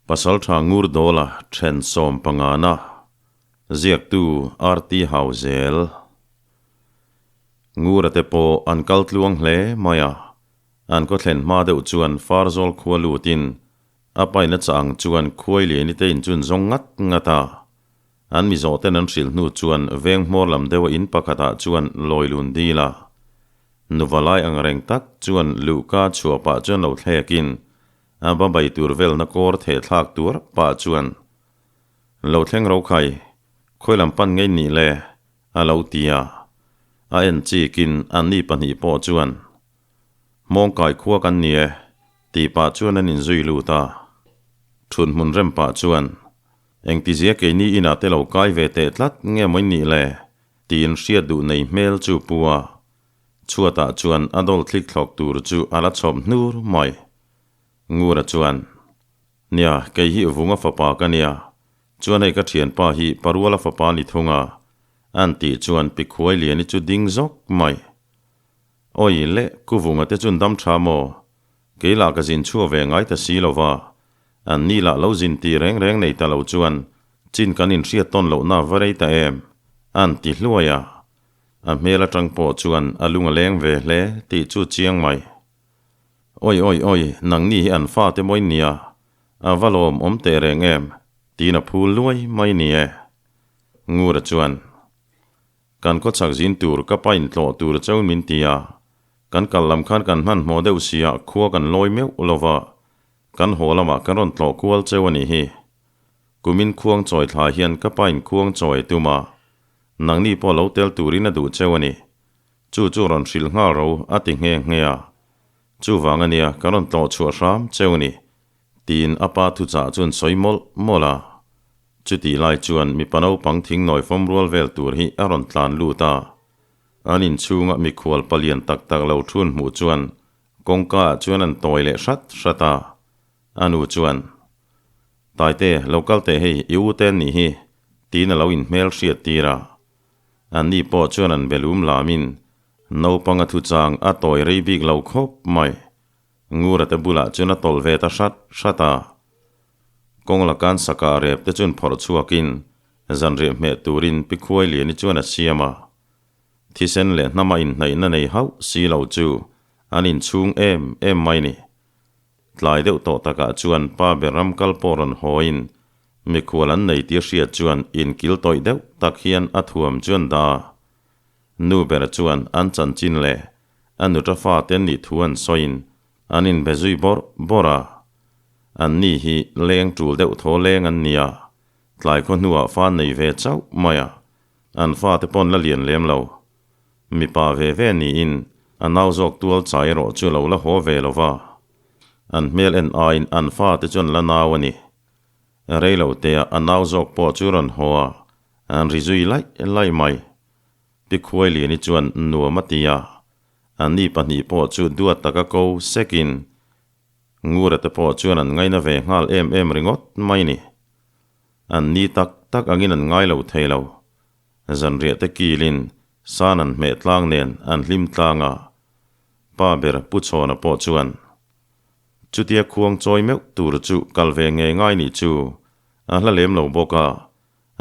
Pasaltha Ngurdawla then sawmpangana ziaktu RT Hauzel. Ngura te pawh an kal tluang hle mai a, an khaw thlen hma deuh chuan Farzawl khua lutin a paina chah ang chuan khuai liani te in chun zawng ngat ngat a. An mizawh ten an hrilh hnu chuan veng hmawr lam deuha in pakhatah chuan lawi lun dil a. Nuva lai ang reng tak chuan luhka chhuah pah chuan lo thlekin a ba bai tur velna kawr theh thlak tuar pah chuan, Lo thleng ro khai, khawi lam pan ngei nih le? a lo ti a. A en chikin anni pahnih pawh chuan, Hmawngkai khua kan ni e, tih pah chuan an inzui lut a. Thut hmun rem pah chuan, Engtizia keini inah te lo kai ve teh tlat nge maw in nih le? tiin hriat duh nei hmel chu pu a. Chhuatah chuan a dawl thlik thlawk tur chu a la chhawp hnur mai. Ngura chuan, Nia, kei hi Vunga fapa ka nia. Chuan hei ka thianpa hi Paruala fapa ni thung a, an tih chuan Pikhuai Liani chu ding zawk mai. Awi le, Ku Vunga te chuan dam tha maw? Kei lah ka zin chhuah ve ngai ta si lo va, an ni lah lo zin ti reng reng nei ta lo chuan chin kan inhriat tawn lohna va rei ta em? An ti hluai a. A hmel atang pawh chuan a lung a leng ve hle tih chu chiang mai. Awi awi awi, nangni hi an fate mawi nia, a va lawm awm teh reng em? Tiin a phul luai mai ni e. Ngura chuan, Kan khawchhak zin tur ka pain tlawh tur chauin min ti a, kan kal lam khan kan hmanhmawh deuh sia khua kan lawi meuh lo va, kan haw lamah kan rawn tlawh kual cheu a nih hi. Kumin khuang chawi thla hian ka pain khuang chawi tum a, nangni pawh lo tel turin a duh cheu a ni. Chu chu rawn hrilh nghal ro a ti nghe nghe a. Chuvang a nia kan rawn tlawh chhuah hram cheu a ni, tiin a pa thuchah chuan sawi mawlh mawlh a. Chutih lai chuan mipa naupang thing nawi fawm rual vel tur hi a rawn tlan lut a. An inchhunga mikhual palian tak tak lo thun hmuh chuan kawngka ah chuan an tawi leh hrat hrat a. A nu chuan, Taite, lo kal teh hei, i u te an nih hi, tiin a lo inhmel hriat tir a. Anni pawh chuan an belum lamin naupang a thuchang a tawi rei bik lo khawp mai. Ngura te bulah chuan a tawlh ve ta hrat hrat a. Kawng lakan saka rep te chuan phawrh chhuakin zanriah hmeh turin Pi Khuailiani chuan a siam a. Thisen leh hnama inhnaihna nei hauh si lo chu an inchhung em em mai ni. Tlai deuh tawh takah chuan pa ber ram kal pawh rawn hawiin mikhual an nei tih a hriat chuan inkil tawih deuh tak hian a thuam chuan dah a. Nu ber chuan an chanchin leh a nuta fate an nih thu an sawiin an inbe zui bawrh bawrh a. An ni hi leng tul deuh thaw leng an ni a, tlai khaw hnuah fa nei ve chauh mai a, an fate pawn la lian lem lo. Mipa ve ve niin a nau zawk tual chai erawh chu lo la haw ve lo va. An hmel en aiin an fate chuan la nau a ni. Rei lo tea a nau zawk pawh chu rawn haw a, an ri zui laih laih mai. Pi Khuailiani chuan nuam a ti a, anni pahnih pawh chu duat taka ko sekin Ngura te pawh chuan an ngaina ve nghal em em ringawt mai ni. An ni tak tak angin an ngai lo thei lo. Zanriah te kilin san an hmeh tlang nen an hlim tlang a, pa ber Pu Chhawna pawh chuan chutia khuang chawi meuh tur chu kal ve ngei ngai nih chu a hla lem lo bawk a,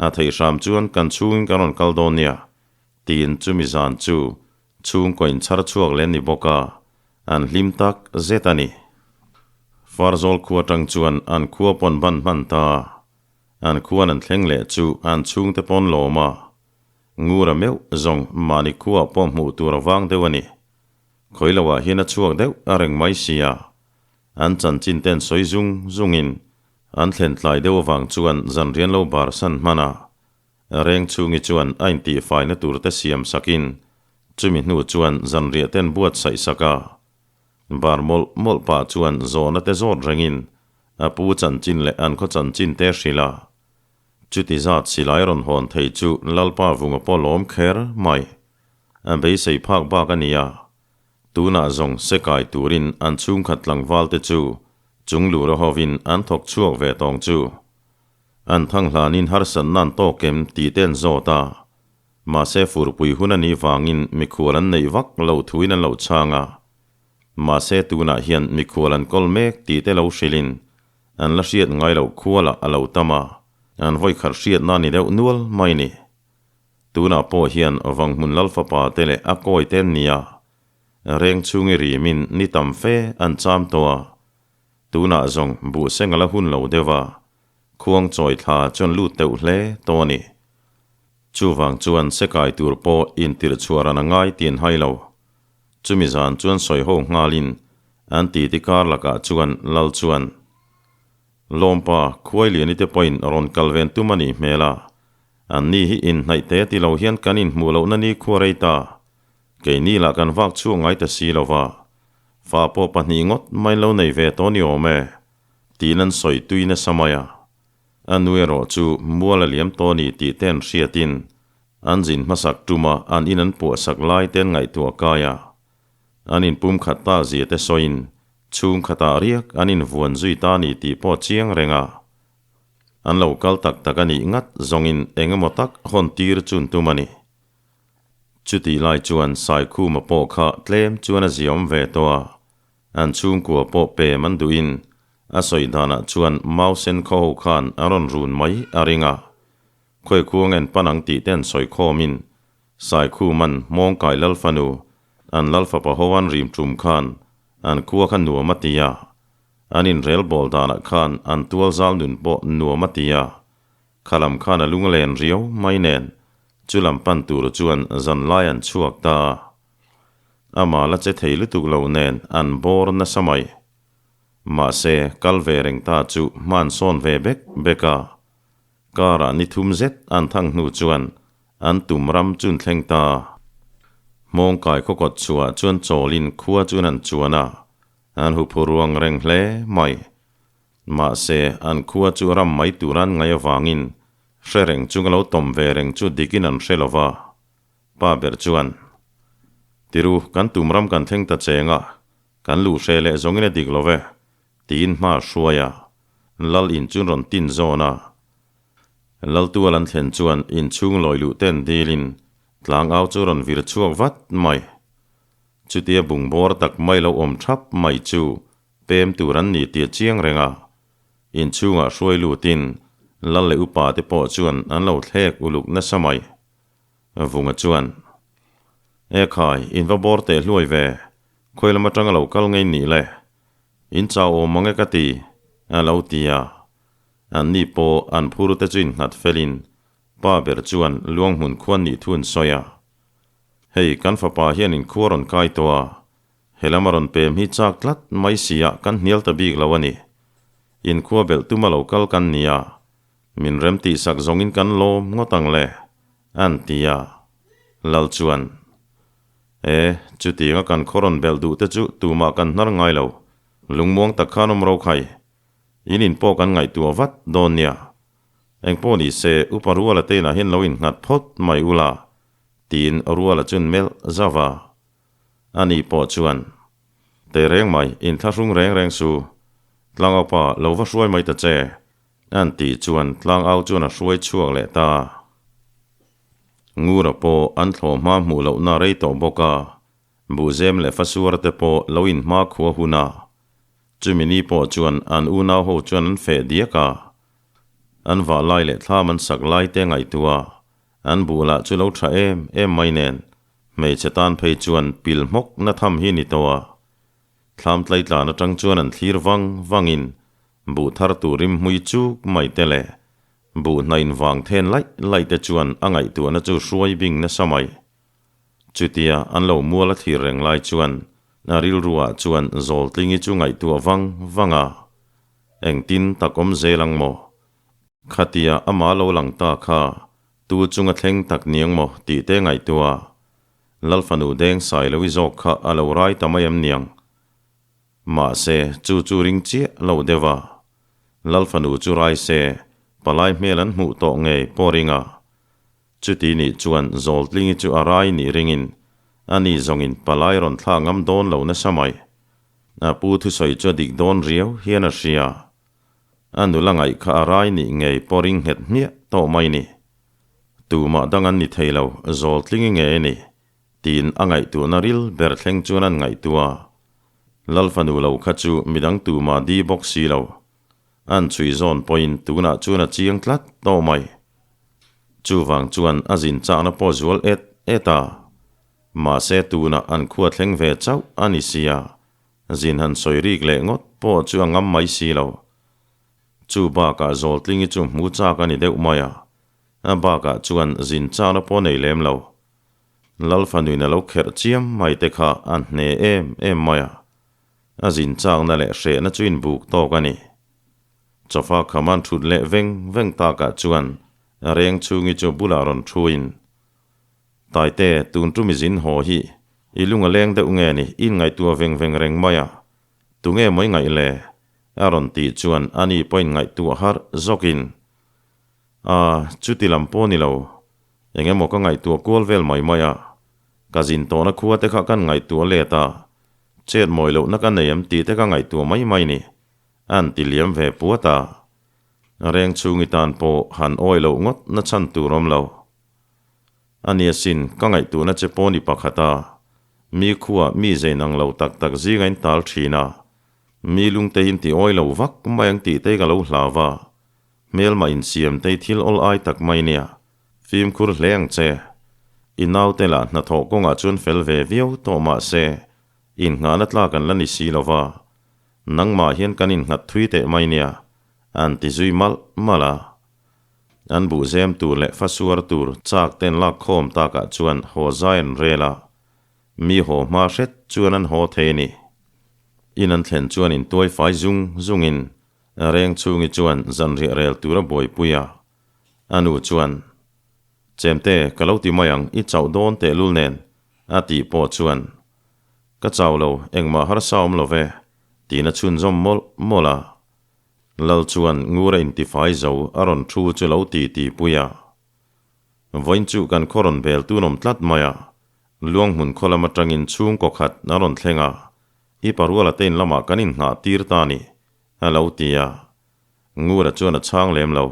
a theih hram chuan kan chhungin kan rawn kal dawn nia tiin chumi zan chu chhungkaw in chhar chhuak leh ni bawk a, an hlim tak zet a ni. Farzawl khua tang chuan an khua pawn ban hman ta. An khuan an thleng leh chu an chhungte pawn lawm a, Ngura meuh zawng mahni khuaah pawh hmuh tur a vang deuh a ni. Khawi loah hian a chhuak deuh a reng mai sia. An chanchin ten sawi zung zungin an thlen tlai deuh avang chuan zanrian lo bar san hman a. Reng chhungi chuan a intihfaina tur te siam sakin chumi hnu chuan zanriah ten buatsaih sak a. Bar mawlh mawlh pah chuan zawhna te zawt rengin a pu chanchin leh an khaw chanchin te hrilh a. Chuti zat silai rawn hawn thei chu Lalpa vunga pawh lawm kher mai. A beisei phak bak a ni a. Tunah zawng se kai turin an chhungkhat tlangval te chu chung lura hovin an thawk chhuak ve tawng chu. An thang hlanin harsatna an tawk em tih te an zawt a. Mahse furpui hun a nih vangin mikhual an neih vak lo thuin an lo chhang a. Mahse tunah hian mikhual an kawl mek tih te lo hrilhin An la hriat ngai loh khualah a lo tam a, an vawi khat hriatna ni deuh nual mai ni. Tunah pawh hian Vanghmun Lalfapa te leh a kawi te an nia, reng chhungi rimin ni tam fe an cham tawh a. Tunah zawng buhseng a la hun lo deuh a, khuang chawi thla chuan lut deuh hle tawh a ni. Chuvang chuan sekai tur pawh intirh chhuah ran a ngai tih an hai lo. Chumi zan chuan sawi ho nghalin an titi kar lakah chuan Lal chuan, Lawmpa, Khuailiani te pawhin rawn kal ven tum a nih hmel a, anni hi inhnaih te ti lo hian kan inhmuh lohna ni khua rei ta. Keini lah kan vak chhuak ngai ta si lo va, fa pawh pahnih ngawt mai lo nei ve tawh ni awm e, tiin an sawi tui nasa mai a. A nu erawh chu mual a liam tawh a ni tih te an hriatin An zin hmasak tuma an in an puahsak lai te an ngaihtuah kai a, an inpum khat ta zia te sawiin chhung khatah riak an invuan zui ta a ni tih pawh chiang reng a. An lo kal tak tak a nih ngat zawngin eng emaw tak hawn tir chun tum a ni. Chutih lai chuan Saikhuma pawh kha tlem chuan a ziaawm ve tawh a, an chhungkua pawh pem an duhin a sawi danah chuan Mausen khaw ho khan a rawn run mai a ring a. Khawi khuang en pan ang tih te an sawi khawmin Saikhuman Hmawngkai Lalfanu an Lalfapa ho an rim tum khan an khua kha nuam a ti a, an inrel bawl danah khan an tual zal nun pawh nuam a ti a, khalam khan a lung len riau mai nen chulam pan tur chuan zanlai an chhuak ta a. Amah la che thei lutuk lo nen an bawr nasa mai. Mahse kal ve reng ta chu hman sawn ve bek bek a. Karah ni thum zet an thang hnu chuan an tum ram chun thleng ta. Hmawngkai khaw kawt chhuah chuan chawlin khua chuan an chuan a, an hu phu ruang reng hle mai. Mahse, an khua chu ram mai tur an ngaih avangin hre reng chung a lo tawm ve reng chu dikin an hre lo va. Pa ber chuan, Tiru, kan tum ram kan thleng ta cheng a, kan luh hre leh zawngin a dik lo ve. Tiin hma hruai a, Lal in chu rawn tin zawn a. Lal tual an thlen chuan inchhung lawi luh ten dilin tlang au chu rawn vir chhuak vat mai. Chutia bungbawr tak mai lo awm thap mai chu pem tur an ni tih a chiang reng a. Inchhungah hruai lutin Lal leh upa te pawh chuan an lo thlek uluk nasa mai. Vunga chuan, E khai, in va bawr teh hluai ve, khawi lam atanga lo kal ngei nih le? In chau awm ang e ka ti, a lo ti a. An ni pawh an phur te chu innghat felin pa ber chuan Luanghmun khuan nih thu an sawi a. Hei, kan fapa hian inkhua rawn kai tawh a, helam a rawn pem hi chak tlat mai si a kan hnial ta bik lo a ni. Inkhua belh tuma lo kal kan ni a, min rem tihsak zawngin kan lawm ngawt ang le, an ti a. Lal chuan. E, chutianga kan khaw rawn belh duh te chu tumah kan hnar ngai lo, lungmuang tak khan awm ro khai. In in pawh kan ngaihtuah vat dawn nia. Engpawh ni se, Upa Ruala te inah hian lo innghat phawt mai ula, tiin Ruala chuan melh zauh a. Ani pawh chuan, Teh reng mai, inthlahrung reng reng su. Tlangaupa, lo va hruai mai ta che, an tih chuan Tlangau chuan a hruai chhuak leh ta. Ngura pawh an thlawh hma hmuh lohna rei tawh bawk a, Buhzem leh Fasuar te pawh lo inhma khua hun a. Chumi ni pawh chuan an unau ho chuan an feh diak a. An vah lai leh thlam an sak lai te ngaihtuah a, an buh lah chu lo tha em em mai nen, hmeichhe tan phei chuan pil hmawk na tham hi ni tawh a. Thlam tlaitlan atang chuan an thlir vang vangin buh thar tur rimhmui chuk mai te leh Buh hnain vang then laih laih te chuan a ngaihtuahna chu hruai bing nasa mai. Chutia an lo mual a thlir reng lai chuan a rilruah chuan Zawltlingi chu ngaihtuah vang vang a, Engtin tak awm zel ang maw? Khatia amah lo lang ta kha tu chunga thleng tak niang maw tih te ngaihtuah Lalfanu deng sai lo i zawk kha a lo rai ta mai em niang? Mahse chu chu ring chiah lo deuh a. Lalfanu chu rai se, palai hmel an hmuh tawh ngei pawh ring a. Chuti nih chuan Zawltlingi chu a rai nih ringin ani zawngin palai rawn thlah ngam dawn lo nasa mai. A pu thusawi chu a dik dawn riau hian a hria. A nula ngaih kha a rai nih ngei pawh ring nghet hmiah tawh mai ni. Tumah dang an ni thei lo, Zawltlingi ngei a ni, tiin a ngaihtuahna ril ber thleng chuan an ngaihtuah a. Lalfanu lo kha chu midang tumah di bawk si lo. An chhui zawn pawhin tunah chuan a chiang tlat tawh mai. Chuvang chuan a zin chakna pawh zual et et a. Mahse tunah an khua thleng ve chauh a ni sia, zin han sawi rik leh ngawt pawh chu a ngam mai si lo. Chu bakah Zawltlingi chu hmu chak a ni deuh mai a, a bakah chuan zin chakna pawh nei lem lo. Lalfanuin a lo kherh chiam mai te kha a hne em em mai a, a zin chakna leh hrehna chu inbuk tawk a ni. Chawfa khaman thut leh veng veng takah chuan reng chhungi chu bulah rawn thuin, Taite, tun tum i zin haw hi i lung a leng deuh nge ni i inngaihtuah veng veng reng mai a, tunge maw i ngaih le? a rawn tih chuan ani pawh inngaihtuah harh zawkin, A, chuti lam pawh ni lo, eng emaw ka ngaihtuah kual vel mai mai a, ka zin tawhna khua te kha kan ngaihtuah let a, chet mawi lohna ka nei em tih te ka ngaihtuah mai mai ni, an ti liam ve puat a. Reng chhungi tan pawh han awi loh ngawt na chhan tur awm lo. A nia sin, ka ngaihtuahna che pawh ni pakhat a, mi khua mi zein ang lo tak tak zinga in tal thin a, mi lungte in ti awi lo vak mai ang tih te ka lo hlau a, Hmelmah insiamtei thil awl ai tak mai nia, fimkhur hle ang che. I naute lah hnathawh kawngah chuan fel ve viau tawh mah se, innghahna tlak an la ni si lo va, nangmah hian kan innghat thui teh mai nia, an ti zui malh malh a. An buhzem tur leh fasuar tur chak ten lak khawm takah chuan haw zai an rel a, mi haw hma hret chuan an haw thei a ni. In an thlen chuan intuai fai zung zungin Reng chhungi chuan zanriah rel tur a buaipui a, a nu chuan, Chemte, ka lo ti mai ang, i chauh dawn tehlul nen, a tih pawh chuan, Ka chau lo, engmah harsa awm lo ve, tiin a chhunzawm mawlh mawlh a. Lal chuan ngur a intifai zo a rawn thu chu lo ti ti pui a. Vawiin chu kan khaw rawn bel tun awm tlat mai a, Luanghmun khaw lam atangin chhungkaw khat a rawn thleng a, i paruala te in lamah kan innghah tir ta a ni, A lo ti a, Ngura chuan a chhang lem lo.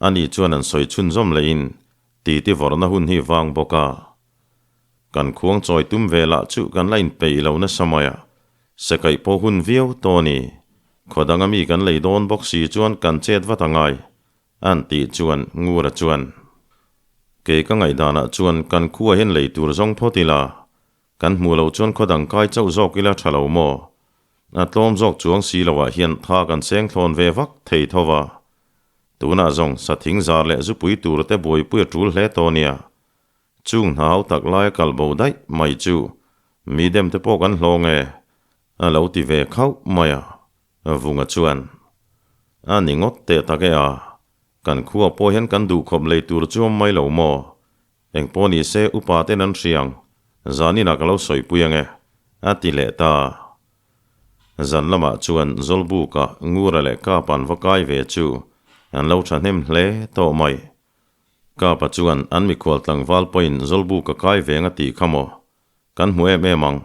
Ani chuan an sawi chhunzawm lehin titi vawrhna hun hi vang bawk a. Kan khuang chawi tum ve lah chu kan la inpeih lo nasa mai a, sekaih pawh hun viau tawh a ni. Khaw danga mi kan lei dawn bawk si chuan kan chet vat a ngai, an tih chuan Ngura chuan, Kei ka ngaihdanah chuan kan khua hian lei tur zawng phawt ila, kan hmuh loh chuan khaw dang kai chauh zawk ila tha lo maw? A tlawm zawk chuang si loah hian tha kan seng thlawn ve vak thei tho va. Tunah zawng sathing zar leh zupui tur te buaipui a tul hle tawh nia. Chung hna hau tak laia kal bo daih mai chu mi dem te pawh kan hlawng e, a lo ti ve khauh mai a. Vunga chuan, A ni ngawt teh tak e a, kan khua pawh hian kan duhkhawp lei tur chu awm mai lo maw? Engpawh ni se upa ten an hria ang, zaninah ka lo sawipui ang e, a ti leh ta. Zan lamah chuan Zawlbuka Ngura leh Kapa an va kai ve chu an lo thahnem hle tawh mai. Kapa chuan an mikhual tlangval pawhin Zawlbuka kai ve ang a tih kha maw? Kan hmu em em ang.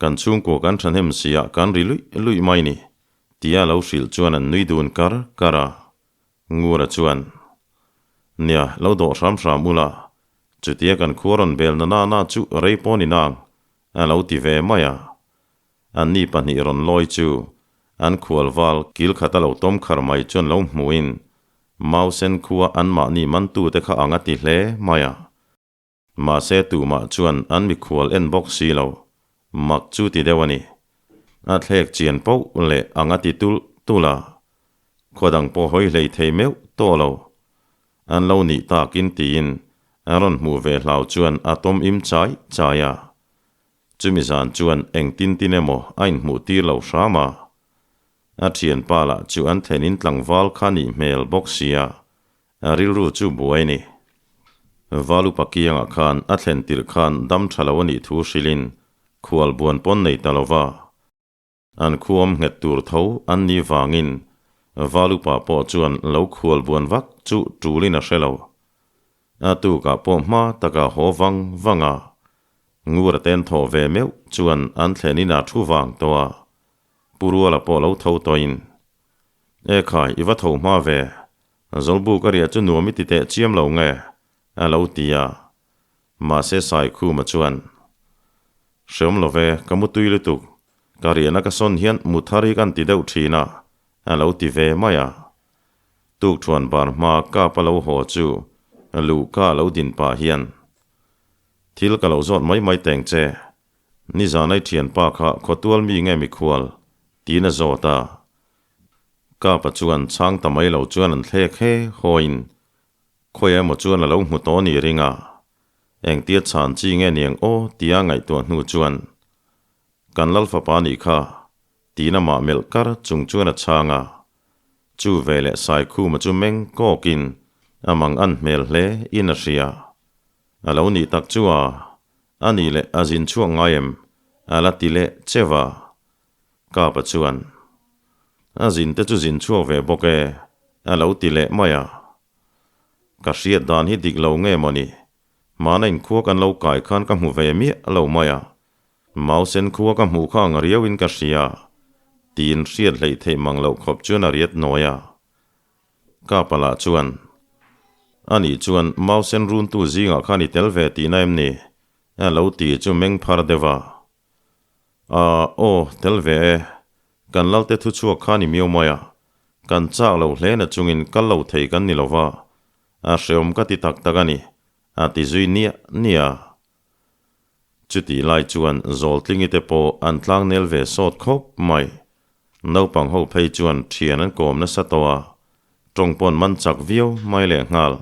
Kan chhungkua kan thahnem sia kan ri luih luih mai ni, tia lo hrilh chuan an nui dun kar kar a. Ngura chuan, Nia, lo dawh hram hram ula, chutia kan khua rawn bel na na na chu rei pawh ni nang, a lo ti ve mai a. Anni pahnih rawn lawi chu an khual val kil khat a lo tawm khar mai chuan lo hmuhin Mausen khua anmahni mantute kha ang a ti hle mai a. Mahse tumah chuan an mikhual en bawk si lo, mak chu ti deuh a ni. A thlek chian poh leh ang a ti tulh tulh a, khaw dang pawh hawi hlei thei meuh tawh lo. An lo nih takin tiin a rawn hmuh ve hlau chuan a tawm im chai chai a. Chumi zan chuan engtin tin emaw a inhmuh tir lo hram a. A thianpa lah chu an thlenin tlangval kha nih hmel bawk sia, A rilru chu buai a ni. Valupa kiangah khan a thlen tirh khan dam tha lo a nih thu hrilhin khual buan pawn nei ta lo va. An khuam nghet tur tho an nih vangin Valupa pawh chuan lo khual buan vak chu tulin a hre lo. A tukah pawh hma taka haw vang vang a, Ngura ten thawh ve meuh chuan an thlen in a thu vang tawh a, Pu Ruala pawh lo tho tawhin, E khai, i va tho hma ve, Zawlbuk a riah chu nuam i ti teh chiam lo nge? a lo ti a. Mahse Saikhuma chuan, Hreawm lo ve, ka mutui lutuk. Ka riahna ka sawn hian mu thar hi kan ti deuh thin a, a lo ti ve mai a. Tukṭhuan bar hma Kapa lo haw chu luhka a lo din pah hian, Thil ka lo zawt mai mai teng che, nizan ai ṭhianpa kha khawtual mi nge mikhual? tiin a zawt a. Kapa chuan chhang ta mai lo chuan an thlek he hawiin khawi emaw chuan a lo hmu tawh ni ring a, engtia chhan chi nge niang aw tia ngaihtuah hnu chuan, Kan lal fapa nih kha, tiin amah melh kar chung chuan a chhang a. Chu veleh Saikhuma chu meng kawkin a mang an hmel hle in a hria. A lo nih tak chu a, a nih leh a zin chhuak ngai em? A la ti leh cheu a. Kapa chuan, A zin te chu zin chhuak ve bawk e, a lo ti leh mai a. Ka hriat dan hi dik lo nge maw ni? Hmana inkhua kan lo kai khan ka hmu ve miah lo mai a. Mausen khua ka hmuh kha ang riauin ka hria, tiin hriat hleih theih mang loh khawp chuan a riat nawi a. Kapa lah chuan, Anih chuan Mausen runtu zingah khan i tel ve tihna em ni? A lo ti chu meng phar deuh a. Aaa, aw, tel ve e. Kan Lalte thu chhuak kha ni miau mai a. Kan chak lo hle na chungin kal lo thei kan ni lo va. A hreawm ka ti tak tak a ni, a ti zui niah niah a. Chutih lai chuan Zawltlingi te pawh an tlang nel ve sawt khawp mai. Naupang ho phei chuan thian an kawm nasa tawh a, tawng pawn man chak viau mai leh nghal.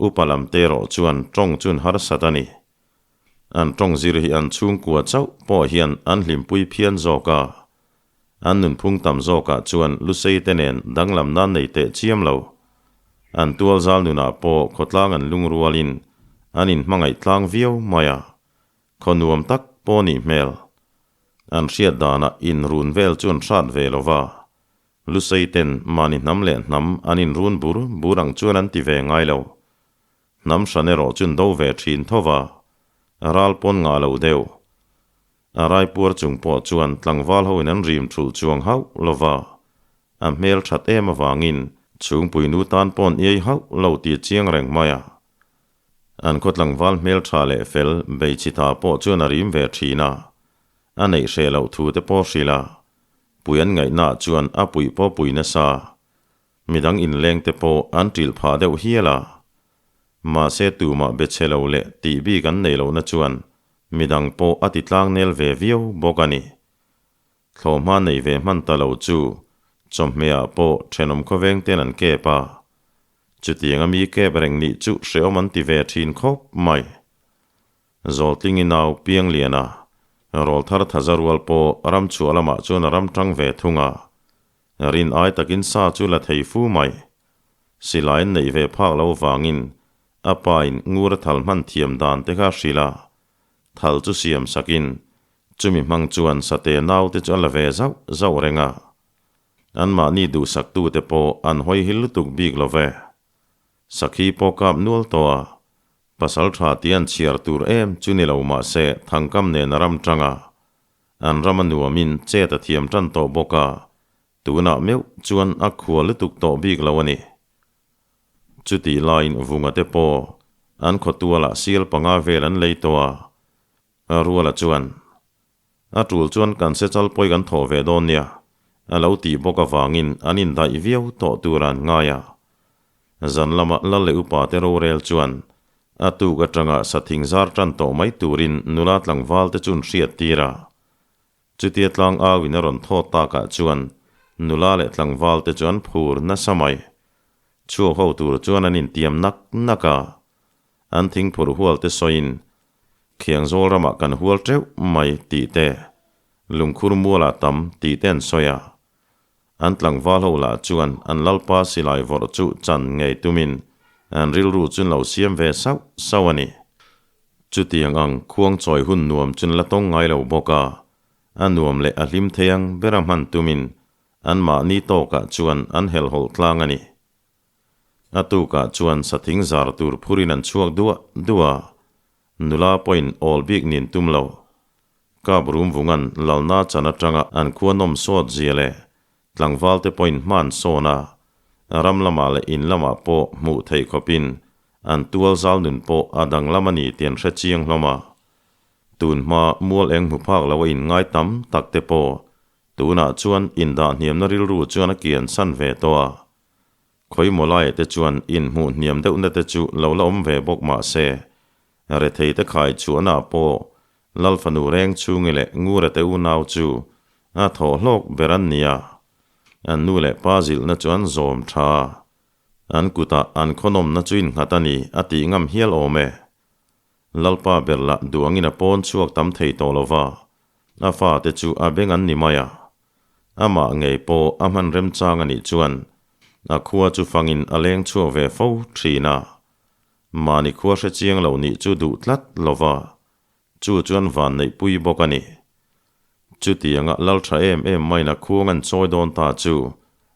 Upa lam te erawh chuan tawng chun harsat a ni. An tawng zir hi an chhungkua chauh pawh hian an hlimpui phian zawk a. An nunphung tam zawkah chuan Lusei te nen danglam nan nei teh chiam lo. An tualzal nunah pawh khawtlang an lungrualin an inhmangaih tlang viau mai a, khaw nuam tak pawh nih hmel. An hriat danah inrun vel chu an hrat ve lo va, Lusei ten mahni hnam leh hnam an inrun bur bur ang chuan an ti ve ngai lo. Hnam hran erawh chun do ve thin tho va, ral pawn ngah lo deuh. A raipuar chung pawh chuan tlangval hoin an rim thulh chuang hauh lo va, a hmel that em avangin chhungpui nu tan pawn iai hauh lo tih chiang reng mai a. An khaw tlangval hmel tha leh fel Beichhitha pawh chuan a rim ve thin a, a neih hreh loh thu te pawh hrilh a, pui an ngaihnaah chuan a puih pawh pui nasa. Midang inleng te pawh an ṭilh phah deuh hial a. Mahse tumah be chhe lo leh tih bik an neih lohna chuan midang pawh a ti tlang nel ve viau bawk a ni. Thlawhhma nei ve hman ta lo chu chawhmehah pawh thenawm khawveng ten an kep a. Chutianga mi kep reng nih chu hrehawm an ti ve thin khawp mai. Zawltlingi nau Piangliana rawlthar thaza rual pawh ramchhuah lamah chuan a ram tang ve thung a. Rin ai takin sa chu la thei fu mai. Silai an neih ve phak lo vangin a pain ngur a thal hman thiam dan te kha hrilh a, thal chu siam sakin chumi hmang chuan sate naute chu a la ve zauh zauh reng a. Anmahni duhsaktute pawh an hawi hil lutuk bik lo ve. Sakhi pawh kap nual tawh a, pasal tha tih an chhiar tur em chu ni lo mahse thangkam nen a ram tang a, an ram a nuamin chet a thiam tan tawh bawk a, Tunah meuh chuan a khua lutuk tawh bik lo a ni. Chutih laiin Vunga te pawh an khawtualah sial panga vel an lei tawh a, Ruala chuan, A tul chuan kan se chal pawi kan thawh ve dawn nia, a lo tih bawk avangin an indaih viau tawh tur an ngai a. Zan lama lal leh upa te rorel chuan a tuk atanga sathing zar tan tawh mai turin nula tlangval te chu an hriat tir a. Chutia tlang auin a rawn thawt takah chuan nula leh tlangval te chu an phur nasa mai. Chhuak ho tur chuan an intiam nak nak a. An thingphur hual te sawiin, Khiangzawl ramah kan hual teuh mai tih te, lungkhur mualah tam tih te an sawi a. An tlangval ho lah chuan an lalpa silai vawrh chu chan ngei tumin an rilru chun lo siam ve sauh sauh a ni. Chutiang ang khuang chawi hun nuam chun la tawng ngai lo bawk a, a nuam leh a hlim thei ang bera hman tumin anmahni tawkah chuan an helhhawlh tlang a ni. A tukah chuan sathing zar tur phurin an chhuak duah duah a, nula pawhin awl bik nin tum lo. Kap rum vungan lalna chan atanga an khua nawm sawt zia leh tlangval te pawhin hman sawn a, ram lamah leh in lamah pawh hmuh theih khawpin an tual zal nun pawh a danglam a ni tih an hre chiang hlawm a. Tun hma mual eng hmu phak lo a in ngai tam tak te pawh. Tunah chuan indah hniamna rilru chuan a kian san ve tawh a. Khawimaw laia te chuan inhmuh hniam deuhna te chu lo la awm ve bawk mah se, rethei te khai chhuahna pawh Lal fanu reng chhungi leh Ngura te unau chu a thawh hlawk ber an ni a. An nu leh pa zilhna chu an zawm tha a, an kutah an khawnawmna chu innghat a ni a tih ngam hial awm e. Lalpa ber lah duangin a pawn chhuak tam thei tawh lo va, a fate chu a beng an ni mai a. Amah ngei pawh a hman remchang a nih chuan a khua chu fangin a leng chhuak ve fo thin a. Mahni khua hre chiang lo nih chu duh tlat lo va, chu chuan van neihpui bawk a ni. Chutianga lal tha em em maiin a khuang an chawi dawn ta chu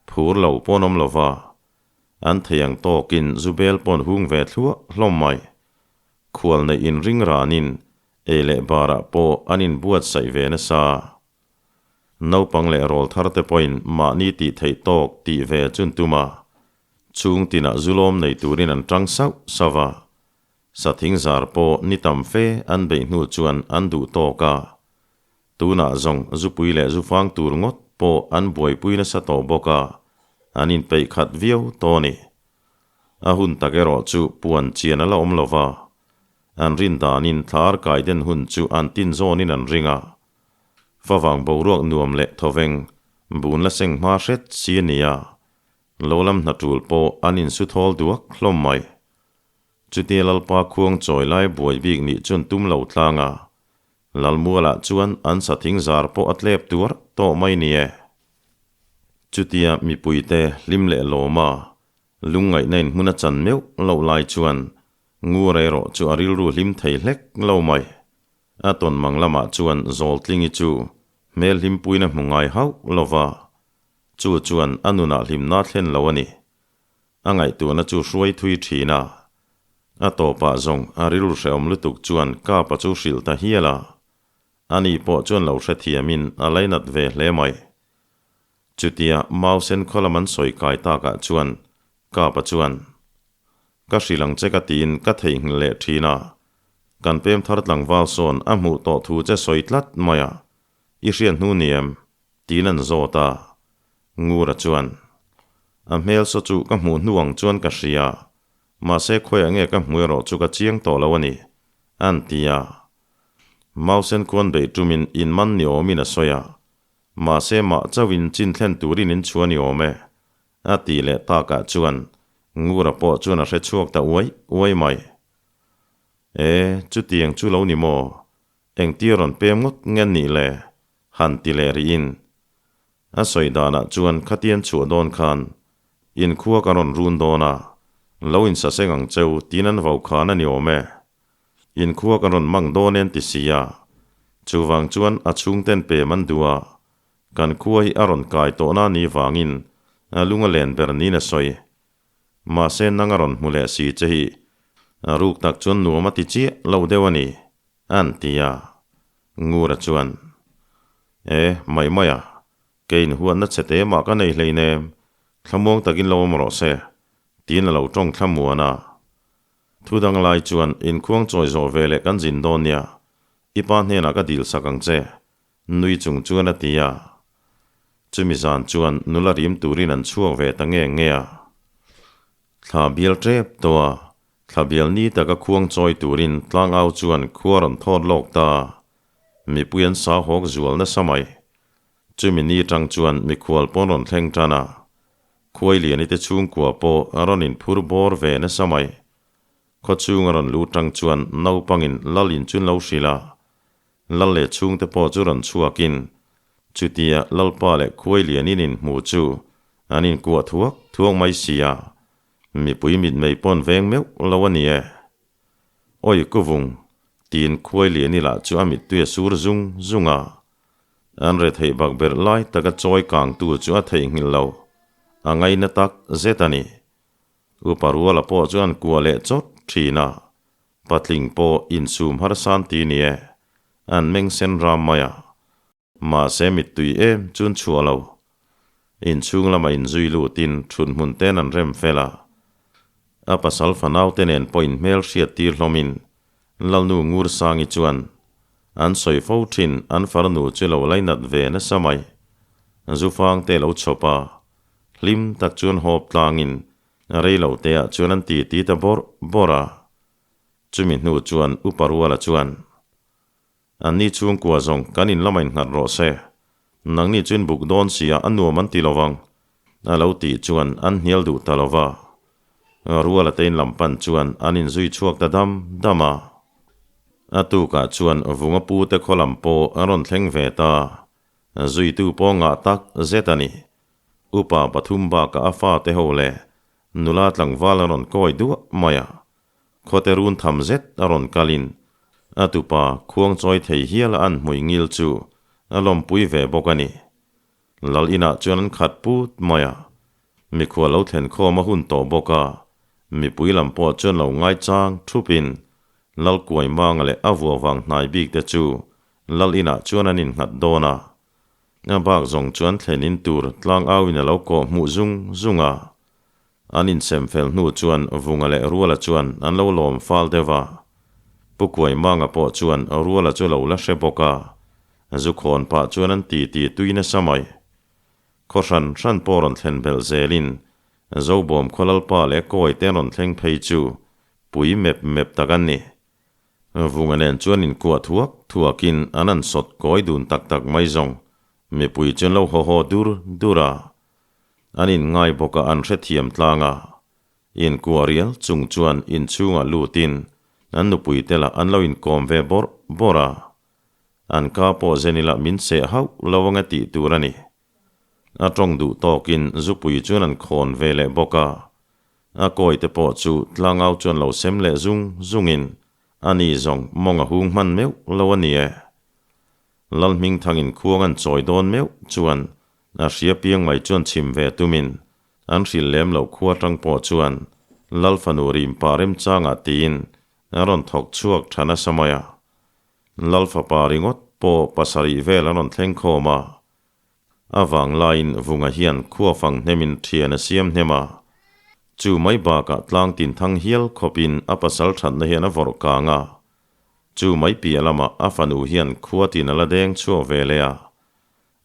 phur lo pawn awm lo va, an thei ang tawkin zu bel pawn hung ve thluah hlawm mai. Khual neih inring ranin ei leh barah pawh an inbuatsaih ve nasa. Naupang leh rawl thar te pawhin mahni tih theih tawk tih ve chun tum a, chhung tinah zu lawm nei turin an tang sauh sauh va. Sathing zar pawh ni tam fe an beih hnu chuan an duh tawk a. Tunah zawng zupui leh zufang tur ngawt pawh an buaipui nasa tawh bawk a, an inpeih khat viau tawh a ni. A hun tak erawh chu puan chian a la awm lo va, an rin danin thla arkai den hun chu an tin zawnin an ring a. Favang boruak nuam leh thawveng bun la seng hma hret si a ni a, lo lam hna tul pawh an insu thawl duak hlawm mai. Chutia Lalpa khuang chawi lai buai bik nih chuan tum lo tlang a, Lalmualah chuan an sathing zar pawh a tlep tuar tawh mai ni e. Chutia mipuite hlim leh lawma lungngaihna in hmun a chan meuh loh lai chuan Ngur erawh chu a rilru hlim thei hlek lo mai. A tawn mang lamah chuan Zawltlingi chu hmel hlimpuina hmu ngai hauh lo va, chu chuan a nunah hlimna thlen lo a ni. A ngaihtuahna chu hruai thui thin a. A tawpah zawng a rilru hrehawm lutuk chuan Kapa chu hrilh ta hial a. Ani pawh chuan lo hrethiamin a lainat ve hle mai. Chutia Mausen khaw lam an sawi kai takah chuan Kapa chuan, Ka hrilh ang che ka tiin ka theihnghilh leh thin a. Kan pem thar tlangval sawn a hmuh tawh thu che sawi tlat mai a. I hriat hnu ni em? Tiin an zawt a. Ngura chuan, A hmel saw chu ka hmuh hnu ang chuan ka hria, mahse khawiah nge ka hmu erawh chu ka chiang tawh lo a ni, an ti a. Mausen khuan beih tumin in man ni awmin a sawi a, mahse mah chauhin chin thlen turin in chhuah ni awm e, a tih leh takah chuan Ngura pawh chuan a hre chhuak ta uai uai mai. E, chutiang chu lo ni maw? Engtia rawn pem ngawt nge nih le? Han ti leh rihin. A sawi danah chuan khatian chhuah dawn khan inkhua ka rawn run dawn a, lo insaseng ang cheu tiin an vau khan a ni awm e. Inkhua ka rawn mang dawn en ti si a, chuvang chuan a chhungten pem an duh a, kan khua hi a rawn kai tawhna ni vangin a lung a len ber niin a sawi. Mahse nang a rawn hmu leh si che hi a ruk tak chuan nuam a ti chiah lo deuh a ni. An ti a. Ngura chuan, E, mai mai a, kei inhuatna che te mah ka nei hleinem, thlamuang takin lo awm rawh se, tiin a lo tawng thlamuan a. Thu dang lai chuan, Inkhuang chawi zawh ve leh kan zin dawn nia, i pa hnenah ka dil sak ang che, nui chung chuan a ti a. Chumi zan chuan nula rim turin an chhuak ve ta nge nge a. Thla bial tep tawh a, Thla bial ni taka khuang chawi turin tlangau chuan khua rawn thawt lawk ta. Mipui an sa hawk zual nasa mai. Chumi ni tang chuan mikhual pawn rawn thleng tan a. Khuai liani te chhungkua pawh a rawn inphur bawr ve nasa mai. Khaw chhung a rawn luh tang chuan naupangin lal in chun lo hrilh a. Lal leh chhungte pawh chu rawn chhuakin chutia Lalpa leh Khuai lianin inhmu chu an inkuah thuak thuak mai si a. Mipui mitmei pawn veng meuh lo a ni e. Awi kuvung, tiin khuai lian ila chu a mittui a sur zung zung a. An retheih bak berh lai taka chawi kangtu chu a theihnghilh lo, a ngaina tak zet a ni. Upa Ruala pawh chu an kuah leh chawt thin a, patling pawh insum harsan ti ni e, an meng sen ram mai a. Mahse mittui em chuan chhuah lo. Inchhung lamah inzui lutin thut hmun ten an rem fel a. A pasal fanau te nen pawh inhmel hriat tir hlawmin Lalnu Ngursangi chuan an sawi fo thin an farnu chu lo lainat ve nasa mai. Zufang te lo chhawp a, hlim tak chuan hawp tlangin rei lo teah chuan an titi ta bawrh bawrh a. Chumi hnu chuan Upa Ruala chuan, Anni chhungkua zawng kan in lama innghat rawh se, nangni chu in buk dawn sia a nuam an ti lo vang, a lo tih chuan an hnial duh ta lo va. Ruala te in lam pan chuan an inzui chhuak ta dam dam a. A tukah chuan Vunga pute khaw lam pawh a rawn thleng ve ta. Zuitu pawh ngah tak zet a ni. Upa pathum bakah a fate ho leh nula tlangval a rawn kawi duah mai a. Khawte run tham zet a rawn kalin a tupa khuang chawi thei hial a an hmui ngil chu a lawmpui ve bawk a ni. Lal inah chuan an khat put mai a. Mikhual lo thlen khawm a hun tawh bawk a, mipui lam pawh chuan lo ngaichang thupin Lal Kuaimanga leh a vuavang hnai bik te chu Lal inah chuan an innghat dawn a, a bak zawng chuan thlen in tur tlang au in a lo kawh hmuh zung zung a. An insem fel hnu chuan Vunga leh Ruala chuan an lo lawm fal deuh a. Pu Kuaimanga pawh chuan Ruala chu lo la hre bawk a, zu khawn pah chuan an titi tui nasa mai. Khaw hran hran pawh rawn thlen belh zelin Zobawm khaw Lalpa leh Kawi te an rawn thleng phei chu pui mep mep tak an ni. Vunga nen chuan inkuah thuak thuakin an an sawt kawi dun tak tak mai zawng. Mipui chuan lo haw haw dur dur a. An inngai bawk a an hrethiam tlang a. Inkuah rial chung chuan inchhungah lutin an nupui te lah an lo inkawm ve bawrh bawrh a. An ka pawh zen ila min seh hauh lo anga tih tur a ni. A tawng duh tawkin zupui chuan an khawn ve leh bawk a. A kawi te pawh chu tlangau chuan lo sem leh zung zungin a ni zawng mawng a hung hman meuh lo a ni e. Lalhmingthangin khuang an chawi dawn meuh chuan a hria piang mai chuan chhim ve tumin an hrilh lem loh khua tang pawh chuan Lal fanu rim pah remchangah tiin a rawn thawk chhuak tha nasa mai a. Lal fapa ringawt pawh pasarih vel an rawn thleng khawm a. A vang laiin Vunga hian khua fang hnemin thian a siam hnem a. Chu mai bakah tlang tin thang hial khawpin a pasal thatna hian a vawrh kang a. Chu mai piah lamah a fanu hian khua tin a la deng chhuak ve leh a.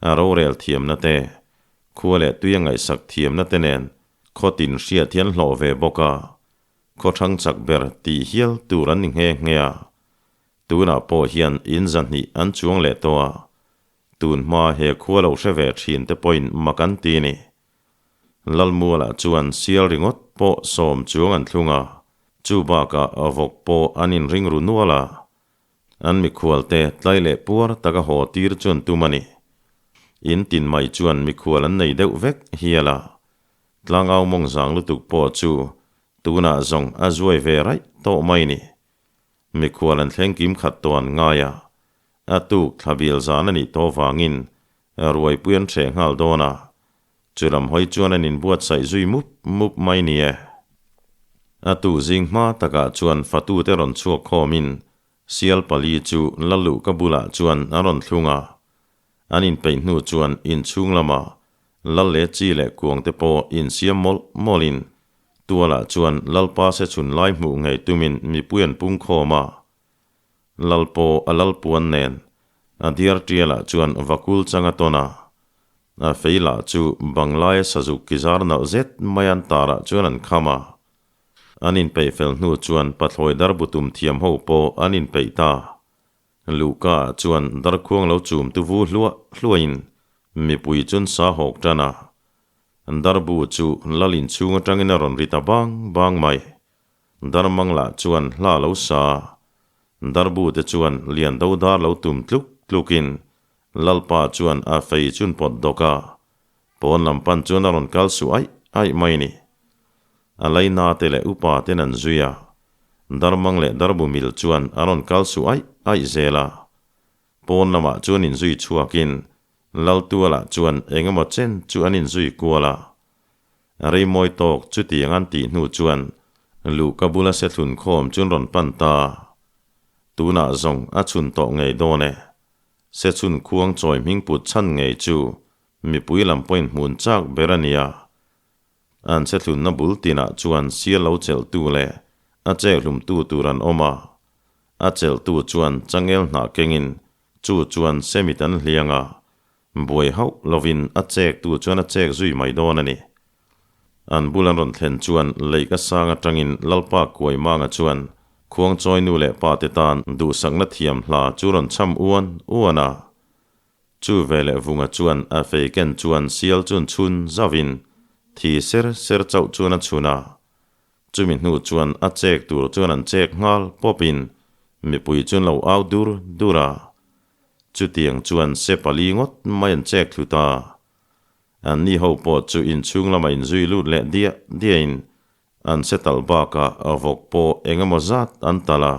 A rorel thiamna te, khua leh tui a ngaihsak thiamna te nen khaw tin hriat hian hlawh ve bawk a. Khaw thang chak ber tih hial tur an ni nghe nghe a. Tunah pawh hian in zahnih an chuang leh tawh a. Tun hma he khua lo hre ve thin te pawhin mak an ti ni. Lalmualah chuan sial ringawt pawh sawm chuang an thlung a, chu bakah vawk pawh an inring ru nual a. An mikhual te tlai leh puar taka haw tir chuan tum a ni. In tin mai chuan mikhual an nei deuh vek hial a. Tlangau mawng zang lutuk pawh chu tunah zawng a zuai ve raih tawh mai ni. Mikhual an thleng kim khat tawh an ngai a, a tuk thla bil zan a nih tawh vangin ruaipui an hreh nghal dawn a, chu lam hawi chuan an inbuatsaih zui mup mup mai ni e. A tu zing hma takah chuan fatute rawn chhuak khawmin sial pali chu Lalluhka bulah chuan a rawn thlung a, an inpeih hnu chuan inchhung lamah Lal leh chi leh kuangte pawh insiam mawlh mawlhin Tualah chuan Lalpa se chhun lai hmuh ngei tumin mipui an pung khawm a. Lalpaw a lalpuan nen a diar tialah chuan vakul chang a tawn a. A fei lah chu banglaia sazuk ki zar nalh zet mai an tarah chuan an kham a. An inpeih fel hnu chuan pathlawi darbu tum thiam ho pawh an inpeih ta. Luhka ah chuan darkhuang lo chum tu vu hluah hluahin mipui chun sa hawk tan a. Darbu chu lal inchhung atangin a rawn ri ta bang bang mai. Darmang lah chuan hla lo sa. Darbu te chuan lian do dar lo tum tluk tlukin Lalpa chuan a fei chun pawt dawk a. Pawn lam pan chuan a rawn kal su aih aih mai ni. A laina te leh upa ten an zui a. Darmang leh darbu mil chuan a rawn kal su aih aih zel a. Pawn lamah chuan inzui chhuakin Laltualah chuan eng emaw chen chu an inzui kual a. Reimawi tawk chutiang an tih hnu chuan luhka bula se thlun khawm chu an rawn pan ta. Tunah zawng a chhun tawh ngei dawn e. Se chhun khuang chawi hming put chhan ngei chu mipui lam pawhin hmun chak ber a nia. An se thlunna bul tinah chuan sial lo chelhtu leh a chekhlumtu tur an awm a. A chelhtu chuan changel hnah kengin Chu chuan semit an hliang a. Buai hauh lovin a chek tu chuan a chek zui mai dawn a ni. An bul an rawn thlen chuan lei ka sang atangin Lalpa Kuaimanga chuan Khuangchawi nu leh pa te tan duhsakna thiam hla chu rawn cham uan uan a. Chu veleh Vunga chuan a fei ken chuan sial chun chhun zauhin thi ser ser chauh chuan a chhun a. Chumi hnu chuan a chek tur chuan an chek nghal pawpin mipui chuan lo au dur dur a. Chutiang chuan se pali ngawt mai an chek thlu ta. Anni ho pawh chu inchhung lamah inzui lut leh diah diahin an se talh bakah vawk pawh eng emaw zat an talh a.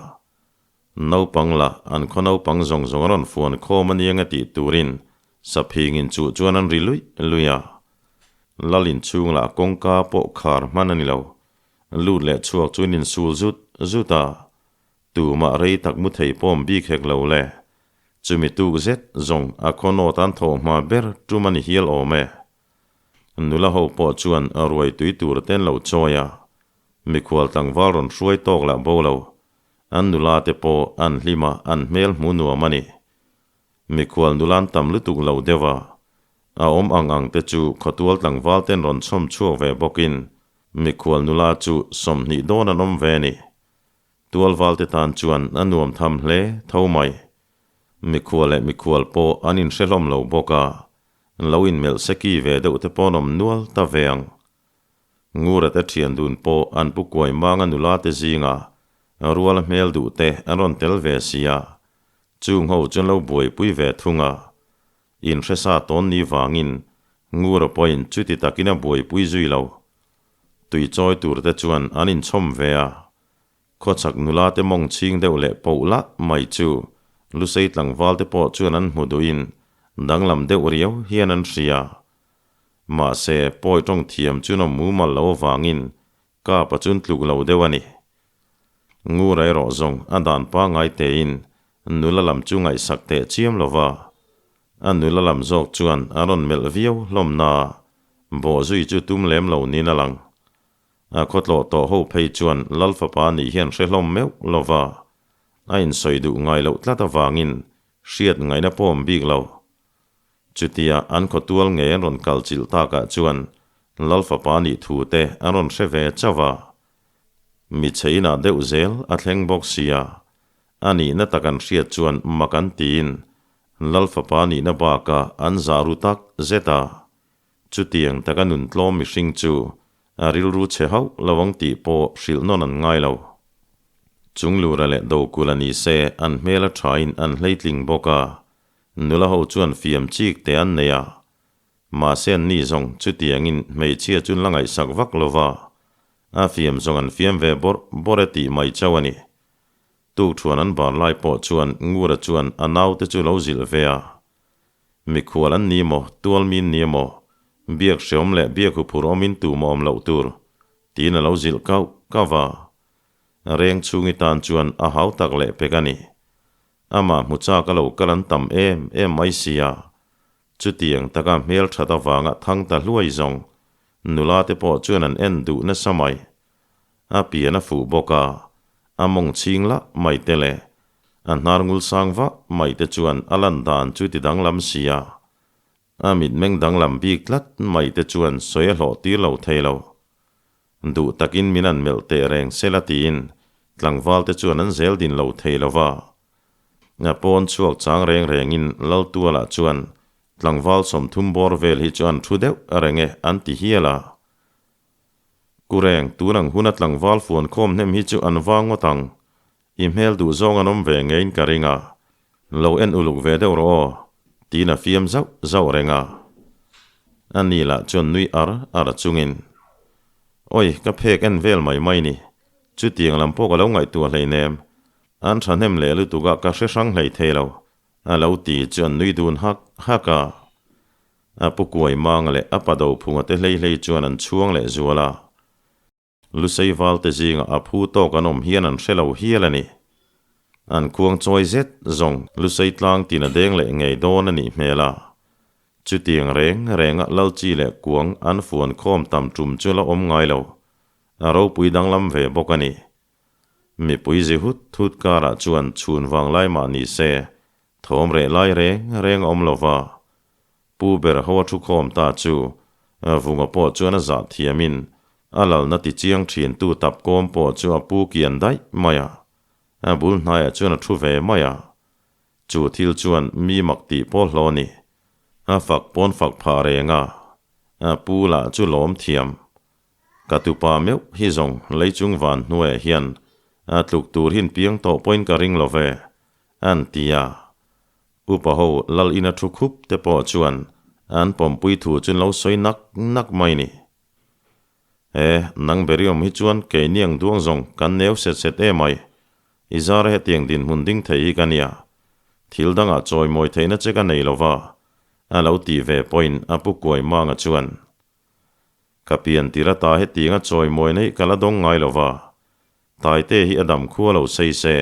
Naupang lah an khaw naupang zawng zawng a rawn fuan khawm a nia nge tih turin saphing inchuh chuan an ri luih luih a. Lal inchhung lah kawngka pawh khar hman a ni lo. Lut leh chhuak chuan insul zut zut a. Tumah rei tak mu thei pawm bik hek lo le. Chumi tuk zet zawng a khaw nawt an thawh hma ber tum a ni hial awm e. Nula ho pawh chuan ruai tui tur te an lo chawi a, mikhual tlangval rawn hruai tawk lah bo lo. An nula te pawh an hlim a, an hmel hmu nuam a ni. Mikhual nula an tam lutuk lo deuh a, a awm ang ang te chu khawtual tlangval ten rawn chhawm chhuak ve bawkin mikhual nula chu 20 dawn an awm ve a ni. Tualval te tan chuan a nuam tham hle tho mai. Mikhual leh mikhual pawh an inhre hlawm lo bawk a, lo inmelh seki ve deuh te pawh an awm nual ta ve ang. Ngura te thian dun pawh an pu kuai manga nula te zinga ruala hmel duh te an rawn tel ve sia, chung ho chuan lo buaipui ve thung a. Inhre sa tawn ni vangin Ngura pawhin chuti takin a buaipui zui lo. Tui chawi tur te chuan an inchhawm ve a, Khawchhak nula te mawng chhing deuh leh poh lah mai chu Lusei tlangval te pawh chuan an hmu duhin danglam deuh riau hian an hria. Mahse, pawi tawng thiam chu nawm mumal lo avangin kapa chun tluk lo deuh a ni. Ngura erawh zawng a dan pangngai tein nula lam chu ngaihsak teh chiam lo va, a nula lam zawk chuan a rawn melh viau hlawm na, bawhzui chu tum lem lo niin a lang. A khawtlawh tawh ho phei chuan Lal fapa nih hian hre hlawm meuh lo va, a insawi duh ngai loh tlat avangin hriat ngaihna pawm bik lo. Chutia an khawtual ngei an rawn kal chilh takah chuan Lal fapa nih thu te an rawn hre ve chauh a. Mi chheinah deuh zel a thleng bawk sia, a nihna tak an hriat chuan mak an tiin Lal fapa nihna bakah an zah ru tak zet a. Chutiang taka nun tlawm mihring chu a rilru chhe hauh lo ang tih pawh hrilh nawn an ngai lo. Chunglura leh Dokula ni se an hmel a thain an hleitling bawk a, nula ho chuan fiam chik te an nei a. Mahse an ni zawng chutiangin hmeichhia chu an la ngaihsak vak lo va, a fiam zawng an fiam ve bawrh bawrh e tih mai chauh a ni. Tukthuan an bar lai pawh chuan Ngura chuan a naute chu lo zilh ve a. Mikhual an ni maw, tualmin ni emaw, biak hreawm leh biak huphur awmin tu maw awm loh tur, tiin a lo zilh kauh kauh a. Reng chhungi tan chuan a hau tak leh pek a ni. Amah hmu chak a lo kal an tam em em mai sia. Chutiang taka hmel that avanga thang ta hluai zawng, nula te pawh chuan an en duh nasa mai. A pian a fuh bawk a, a mawng chhing lah mai te leh a hnar ngul sang vah mai te chuan a lan dan chu ti danglam si a, a mitmeng danglam bik tlat mai te chuan sawi a hlawh tir lo thei lo. Duh takin min an melh teh reng sela tiin tlangval te chuan an zel din lo thei lo va. A pawn chhuak chang reng rengin Laltualah chuan tlangval 30 bawr vel hi chu an thu deuh reng e an ti hial a. Kureng, tun ang huna tlangval fuan khawm hnem hi chu an vang ngawt ang. I hmel duh zawng an awm ve ngeiin ka ring a. Lo en uluk ve deuh rawh aw, tiin a fiam zauh zauh reng a. A ni lah chuan nui ar ar chungin, Oi, ka phek en vel mai mai ni. Chutiang lam pawh ka lo ngaihtuah hleinem. An thahnem leh lutuk a ka hre hrang hlei thei lo, a lo ti chu an nui dun hak hak a. A pu kuai mang leh a pa do phunga te hlei hlei chuan an chhuang leh zual a. Lusei valte zingah a phu tawk an awm hian an hre lo hial a ni. An khuang chawi zet zawng Lusei tlang tin a deng leh ngei dawn a nih hmel a. Chutiang reng renga Lalchi leh Kuang an fuan khawm tam tum chu la awm ngai lo. A ropui danglam ve bawk a ni. Mipui zi hut hut karah chuan chhun vang lai mah ni se, thawm reh lai reng reng a awm lo va. Pu ber ho a thu khawm ta chu Vunga pawh chuan a zah thiamin a lalna ti chiang thin tu tap kawm pawh chu a pu kian daih mai a, a bul hnaiah chuan a thu ve mai a. Chu thil chuan mi mak tih pawh hlawh a ni. A fak pawn fak phah reng a, a pu lah chu lawm thiam. Ka tupa meuh hi zawng leichung van hnuaiah hian a tluk tur hin piang tawh pawhin ka ring lo ve, an ti a. Upa ho lal ina thu khup te pawh chuan an pawmpui thu chu lo sawi nak nak mai ni. E, nang beriawm hi chuan keini ang duang zawng kan neu set set em ai. I zar hetiang dinhmun ding thei hi ka nia. Thil dangah chawimawi theihna che ka nei lo va, a lo tih ve pawhin a pu kuai manga chuan, Ka pian tir ata hetianga chawimawi neih ka la dawng ngai lo va, Taite hi a dam khua lo sei se,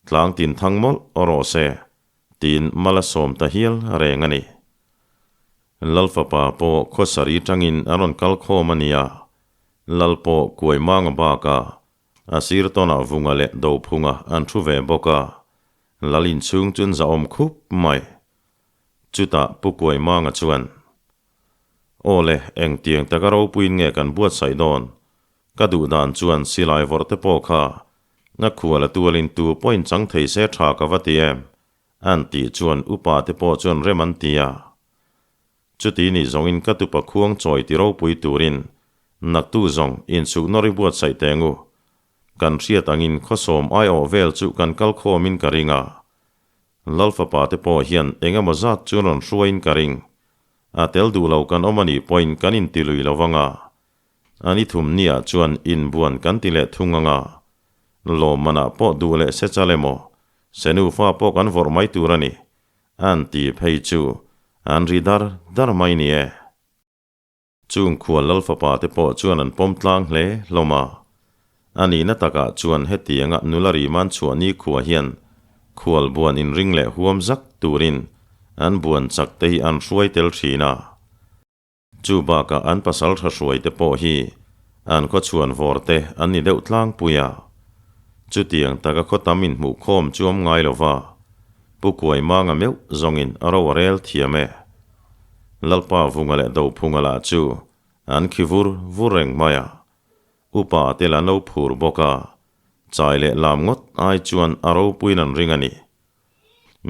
tlang tin thang mawlh aw rawh se, tiin mal a sawm ta hial reng a ni. Lalfapa pawh khawsari tangin a rawn kal khawm a nia, Lal pawh kuai manga bakah A sir tawnah Vunga leh Dophunga an thu ve bawk a, Lal inchhung chu an zahawm khup mai. Chutah Pu Kuaimanga chuan, Aw le, engtiang taka ropuiin nge kan buatsaih dawn? Ka duh dan chuan silai vawrh te pawh kha a khual a tualin tu pawhin chang thei se tha ka va ti em? An tih chuan upa te pawh chuan rem an ti a. Chuti ni zawngin ka tupa khuang chawi ti ropui turin naktu zawng insuk nawr i buatsaih teng u. Kan hriat angin khawsawm aiawh vel chu kan kal khawmin ka ring a. Lalfapa te pawh hian eng emaw zat chu rawn hruaiin ka ring. A tel duh lo kan awm a nih pawhin kan intilui lo vang a. A ni thum niah chuan inbuan kan ti leh thung ang a. Lawmmanah pawh duh leh se chal emaw, se nufa pawh kan vawrh mai tur a ni. An ti phei chu an ri dar dar mai ni e. Chung khual lal fapa te pawh chuan an pawm tlang hle hlawm a. A nihna takah chuan hetianga nula riman chhuah ni khua hian khual buan inring leh huam zak turin an buan chak te hi an hruai tel thin a. Chu bakah an pasal tha hruai te pawh hi an khaw chhuan vawr te an ni deuh tlangpui a. Chutiang taka khaw tam inhmuh khawm chu awm ngai lo va, Pu Kuaimanga meuh zawngin a ro a rel thiam e. Lalpa Vunga leh Dophunga lah chu an khi vur vur reng mai a. Upa te lah an lo phur bawk a, chai leh lam ngawt ai chuan a ropuiin an ring a ni.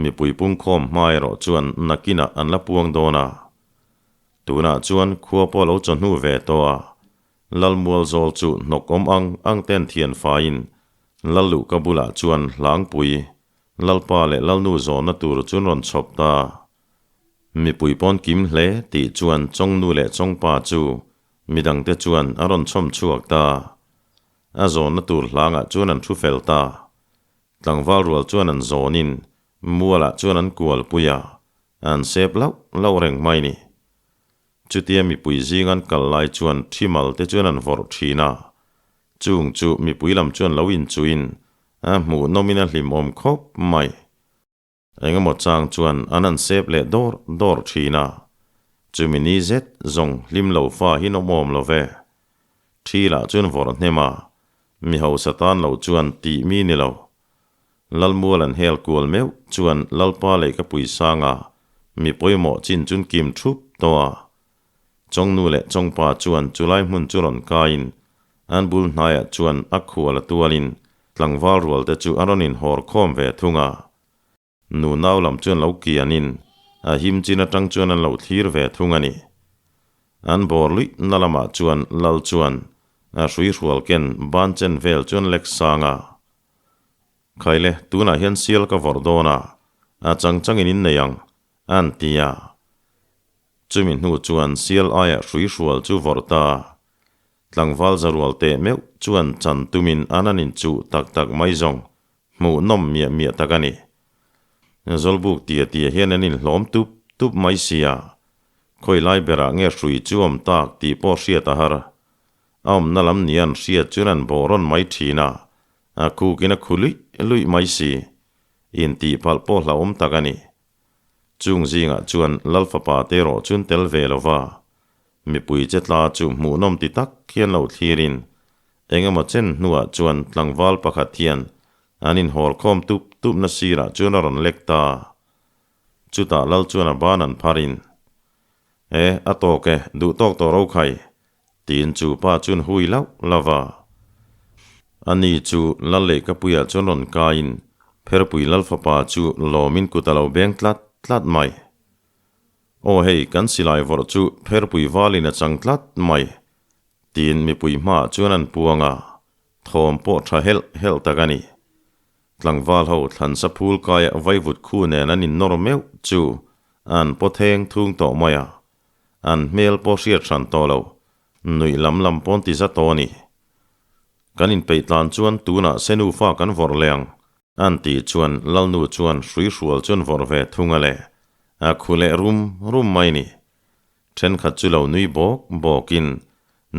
Mipui pungkhawm hma erawh chuan nakinah an la puang dawn a. Tunah chuan khua pawh lo chawhnu ve tawh a, Lalmual zawl chu hnawk awm ang ang ten thian faiin Lalluhka bulah chuan hlangpui, Lalpa leh Lalnu zawnna tur chu an rawn chhawp ta. Mipui pawn kim hle tih chuan Chawngnu leh Chawngpa chu midangte chuan a rawn chhawm chhuak ta. A zawnna tur hlangah chuan an thu fel ta. Tlangval rual chuan an zawnin mualah chuan an kualpui a, an sep lauh lauh reng mai ni. Chutia mipui zing an kal lai chuan thimal te chuan an vawrh thin a, chung chu mipui lam chuan lo inchuhin a hmuhnawmin a hlimawm khawp mai. Engemaw chang chuan an han sep leh dawr dawr thin a, chumi ni zet zawng hlim lo fa hi nawm awm lo ve. Thi lah chuan vawrh hnem a, mi hausa tan lo chuan tih mi ni lo. Lalmual an hel kual meuh chuan Lalpa leh ka puisanga mi pawimawh chin chun kim thup tawh a. Chawngnu leh Chawngpa chuan chulai hmun chu rawn kaiin an bul hnaiah chuan a khual a tualin tlangval rual te chu a rawn inhawr khawm ve thung a. Nu nau lam chuan lo kianin a him chin atang chuan an lo thlir ve thung a ni. An bawr luih na lamah chuan Lal chuan a hrui hrual ken ban chen vel chuan lek sang a. Khaile, tunah hian sial ka vawrh dawn a, a chang changin in nei ang, an ti a. Chumi hnu chuan sial aia hrui hrual chu vawrh ta. Tlangval zarual teh meuh chuan chan tumin an an inchuh tak tak mai zawng hmuh nawm miah miah tak a ni. Zawlbuk tia tia hian an inhlawm tup tup mai sia, khawi lai berah nge hrui chu awm tak tih pawh hriat a har. A awmna lam nia an hriat chuan an bawh rawn mai thin a, a khukin a khu luih luih mai si. Intih palh pawh hlauhawm tak a ni. Chung zingah chuan Lalfapa te erawh chuan tel ve lo va, mipui che tla chu hmuhnawm ti tak hian lo thlirin eng emaw chen hnuah chuan tlangval pakhat hian an inhawl khawm tup tupna sirah chuan a rawn lek ta. Chutah Lal chuan a ban an pharin. E, a tawk e, duh tawk tawh ro khai, tiin chu pa chuan hui lauh lauh va. Ani chu Lal Leihkapuiah chuan rawn kaiin Pherpui Lal fapa chu lawmin kut a lo beng tlat tlat mai. Aw hei, kan silai vawrh chu Pherpui valin a chang tlat mai, tiin mipui hmaah chuan an puang a, thawm pawh tha helh helh tak a ni. Tlangval ho thlansa phul kaia vaivut khu nen an innawr meuh chu an paw theng thung tawh mai a, an hmel pawh hriat hran tawh lo, nuih lam lam pawn ti za tawh a ni. Kan inpeih tlan chuan tunah Senufa kan vawrh leh ang, an tih chuan Lalnu chuan hrui hrual chuan vawrh ve thung a le, a khu leh rum rum mai ni. Thenkhat chu lo nui bawk bawkin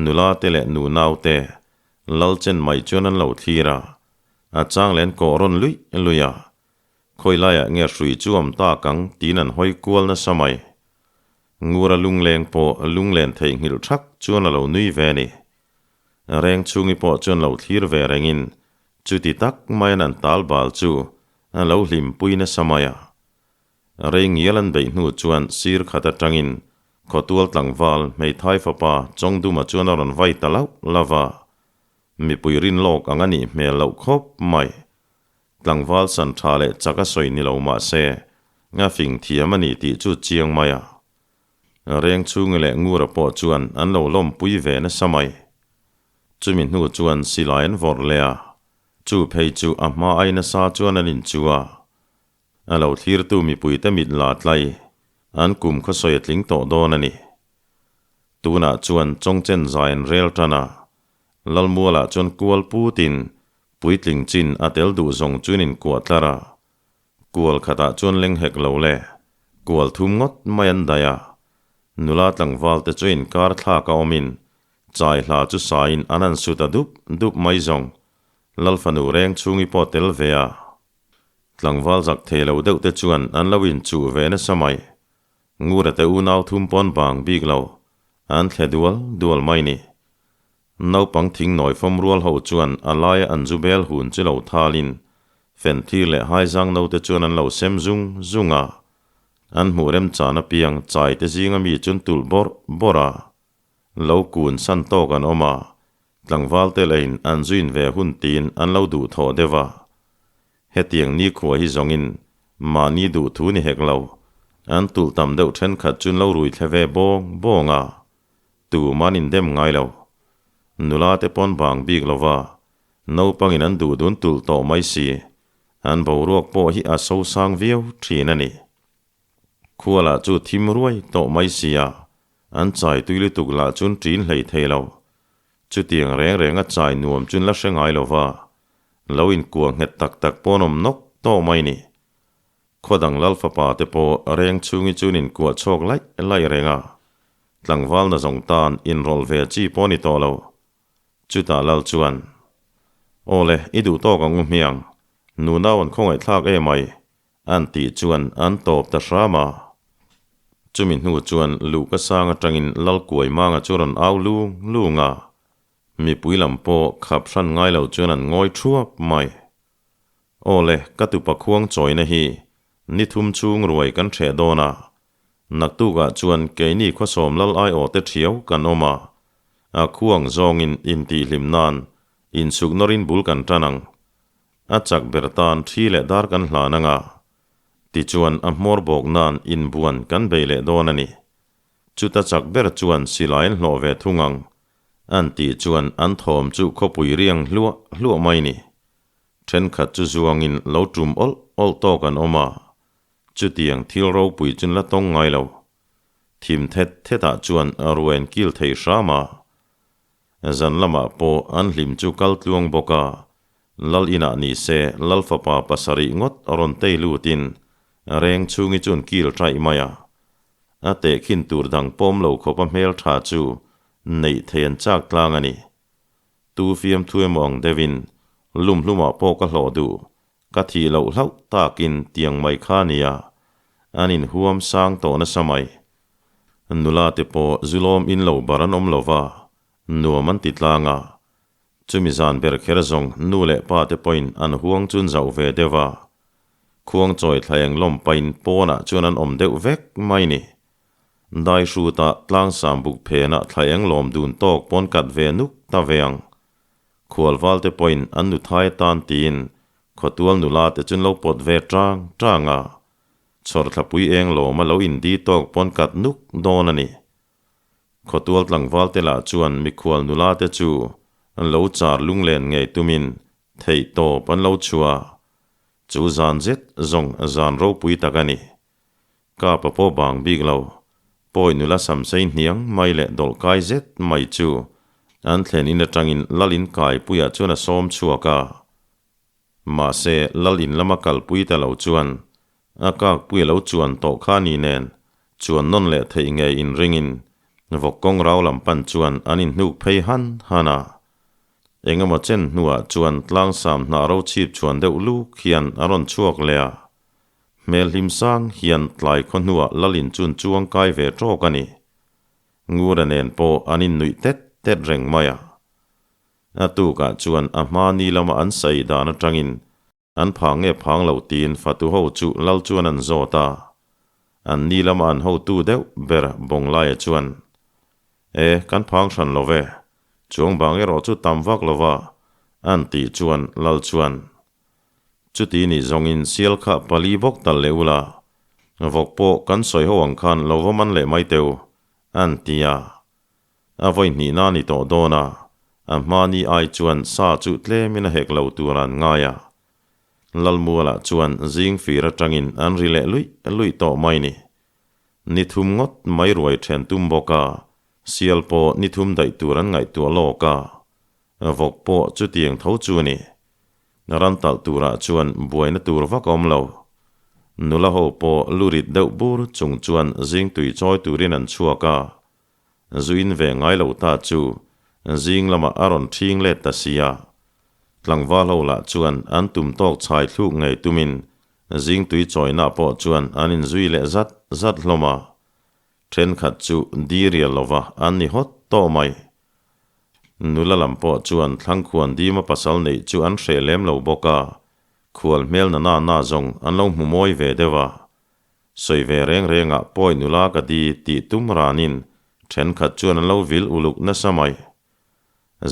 nula te leh nu nau te lal chen mai chuan an lo thlir a, a chang len kawh rawn luih luih a, khawi laiah nge hrui chu awm tak ang tiin an hawi kual nasa mai. Ngura lungleng pawh lunglen theihnghilh thak chuan a lo nui ve a ni. Reng chhungi pawh chuan lo thlir ve rengin chuti tak maiin an tal bal chu a lo hlimpui nasa mai a. Rei ngial an beih hnu chuan sir khat atangin khawtual tlangval hmeithai fapa Chawngduma chuan a rawn vai ta lauh lauh va. Mipui rin lawk ang a nih hmel loh khawp mai. Tlangval san tha leh chak a sawi ni lo mah se, a fing thiam a ni tih chu chiang mai a. Reng chhungi leh Ngura pawh chuan an lo lawmpui ve nasa mai. Chumi hnu chuan silai an vawrh leh a, chu phei chu a hma ai nasa chuan an inchu a. A lo thlirtu mipuite mit la tlai, an kum khaw sawi a tling tawh dawn a ni. Tunah chuan Chawngchen zai an rel tan a, Lalmualah chuan kual putin puitling chin a tel duh zawng chuan inkuah tlar a, kual khatah chuan leng hek lo le, kual thum ngawt mai an daih a. Nula tlangval te chu inkar thlak a awmin chai hla chu saiin an han su ta dup dup mai zawng, Lalfanu reng chhungi pawh tel ve a. Tlangval zak thei lo deuh te chuan an lo inchuh ve nasa mai. Ngura te unau thum pawn bang bik lo, an thle dual dual mai ni. Naupang thing nawi fawm rual ho chuan a laia an zu bel hun chu lo thalin fenthir leh haizang naute chuan an lo sem zung zung a. An hmuh remchan apiang chai te zinga mi chun tulh bawrh bawrh a. Lo kun san tawk an awm a, tlangval te leiin an zuin ve hun tiin an lo duh thawh deuh a. Hetiang nikhua hi zawngin mahni duh thu ni hek lo, an tulh tam deuh thenkhat chun lo rui thle ve bawng bawng a, tuman in dem ngai lo. Nula te pawn bang bik lo va, naupangin an duh dun tulh tawh mai si, an boruak pawh hi a sosang viau thin a ni. Khuala chu thim ruai tawh mai si a, An chai tui lutuk lah chun ṭin hlei thei lo. Chutiang reng reng a chai nuam chun la hre ngai lo va, lo inkuah nghet tak tak pawn awm nawk tawh mai ni. Khaw dang lal fapa te pawh reng chhungi chun inkuah chhawk laih laih reng a, tlangval na zawng tan inrawlh ve chi pawh ni tawh lo. Chutah lal chuan, Aw le, i duh tawk ang u hmiang, nunau an khawngaihthlak emai, An tih chuan an tawp ta hram a. Chumi hnu chuan luhka sang atangin Lalkuaimanga chu rawn au lung lung a. Mipui lam pawh khap hran ngai lo chuan an ngawi thuap mai. Aw le, ka tupa khuang chawina hi ni thum chhung ruai kan hreh dawn a. Naktukah chuan keini khawsawm lal aiawh te thiau kan awm a. A khuang zawngin intihhlim nan insuk nawrin bul kan tan ang. A chak ber tan thi leh dar kan hlan anga, tichuan a hmawr bawk nan inbuan kan bei leh dawn a ni. Chuta chak ber chuan silai an hlawh ve thung ang, an tih chuan an thawm chu khawpui riang hluah hluah mai ni. Thenkhat chu zuangin lo tum awlh awlh tawk an awm a, chutiang thil ropui chun la tawng ngai lo. Thim thet thetah chuan a ruain kil thei hram a, Zan lamah pawh an hlim chu kal tluang bawk a, Lal inah ni se Lal fapa pasarih ngawt rawn tei lutin reng chhungi chuan kil ṭaih mai a. A tehkhin tur dang pawm lo khawpa hmel ṭha chu neih thei an chak tlang a ni. Tu fiamthu emaw ang deuhin lum hlumah pawh ka hlawh duh, ka thih loh hlauh takin tiang mai kha nia, an inhuam sang tawh nasa mai. Nula te pawh zulawm in lo bar an awm lo va, nuam an ti tlang a. Chumi zan ber kher zawng nu leh pa te pawhin an huang chun zauh ve deuh a. Khuang chawi thlaeng lawm pain pawnah chuan an awm deuh vek mai ni. Dai hrutah tlangsam buk phenah thla eng lawm dun tawk pawn kat ve nuk ta ve ang. Khualval te pawhin an nuthai atan tiin khawtual nula te chu an lo pawt ve tang tang a. Chhawrthlapui eng lawma lo indi tawk pawn kat nuk dawn a ni. Khawtual tlangval te lah chuan mikhual nula te chu an lo char lunglen ngei tumin theih tawp an lo chhuah. Chu zan zet zawng zan ropui tak a ni. Kapa pawh bang bik lo. Pawi nula samsei hniang mai leh dawlh kai zet mai chu an thlen in atangin lal in kaipuiah chuan a sawm chhuak a. Mahse lal in lama kalpui ta lo chuan a kakpui a lo chuan tawh kha ni nen chuan nawn leh theih ngei inringin vawk kawng rau lam pan chuan an inhnuk phei han han a. Engemaw chen hnuah chuan tlangsam hnah ro chhip chhuan deuh luk hian a rawn chhuak leh a. Hmel hlim sang hian tlai khaw hnuah Lalin chun chuang kai ve tawk a ni. Ngura nen pawh an innuih tet tet reng mai a. A tukah chuan a hma ni lama an sawi dan atangin an phang nge phang lo tiin fatu ho chu Lal chuan an zawt a. An ni lama an hotu deuh ber Bawnglaia chuan, E, kan phang hran lo ve. Chuang bang erawh chu tam vak lo va, an tih chuan Lal chuan, Chuti ni zawngin sial kha pali bawk tal leh ula, vawk pawh kan sawi ho ang khan lo va man leh mai teu, an ti a. A vawi hnihna ni tawh dawn a, a hmani ai chuan sa chu tlemin a hek lo tur an ngai a. Lalmualah chuan zing fir atangin an ri leh luih luih tawh mai ni. Ni thum ngawt mai ruai then tum bawk a, sial pawh ni thum daih tur an ngaihtuah lawk a. Vawk pawh chutiang tho chu a ni. Ran talh turah chuan buaina tur vak a awm lo. Nula ho pawh lu rit deuh bur chung chuan zing tui chawi turin an chhuak a. Zuin ve ngai lo ta chu zing lamah a rawn ṭhing let ta si a. Tlangval ho lah chuan an tum tawk chhai thluk ngei tumin zing tui chawina pawh chuan an inzui leh zat zat hlawm a. Ṭhenkhat chu dirial lova an ni hawt tawh mai. Nula lam pawh chuan Thlangkhuan Dima pasal neih chu an hreh lem lo bawk a, khual hmel na na na zawng an lo hmu mawi ve deuh a. Sawi ve reng rengah pawi nula ka di tih tum ranin thenkhat chuan an lo vil uluk nasa mai.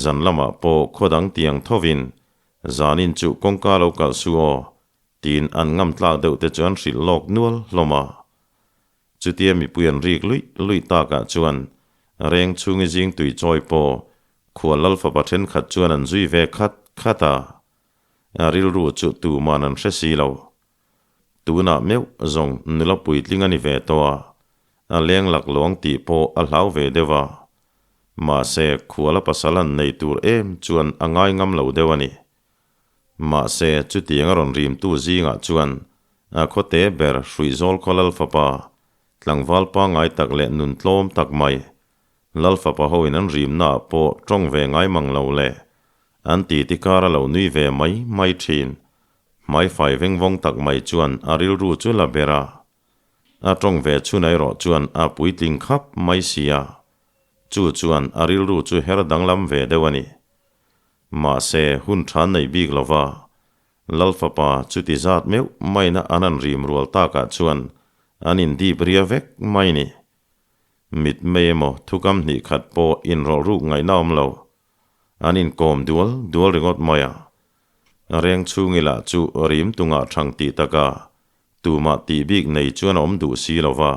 Zan lamah pawh khaw dang tiang thovin zanin chu kawngka lo kalh su aw tiin an ngam tlak deuh te chu an hrilh lawk nual hlawm a. Chutia mipui an rik luih luih takah chuan reng chhungi zing tui chawi pawh khual lal fapa thenkhat chuan an zui ve khat khat a, a rilru chu tuman an hre si lo. Tunah meuh zawng nula puitling a ni ve tawh a, a leng lak lawng tih pawh a hlau ve deuh a. Mahse, khuala pasal han nei tur em chuan a ngai ngam lo deuh a ni. Mahse, chutiang a rawn rimtu zingah chuan a khawte ber Hruihzawl khaw Lalfapa, tlangval pangngai tak leh nun tlawm tak mai, Lalfapa hoin an rimnaah pawh tawng ve ngai mang lo leh an titi kar a lo nui ve mai mai thin. Hmaifai vengvawng tak mai chuan a rilru chu la ber a. A tawng ve chhun erawh chuan a puitling khap mai si a. Chu chuan a rilru chu her danglam ve deuh a ni. Mahse, hun tha nei bik lova Lal fapa chuti zat meuh maina an han rim rual takah chuan an indip ria vek mai ni. Mit mei emaw thukam hnih khat pawh inrawlh ruk ngaihna awm lo. An inkawm dual dual ringawt mai a. Reng chhungi lah chu rim tungah thang tih taka tumah tih bik nei chuan a awm duh si lova,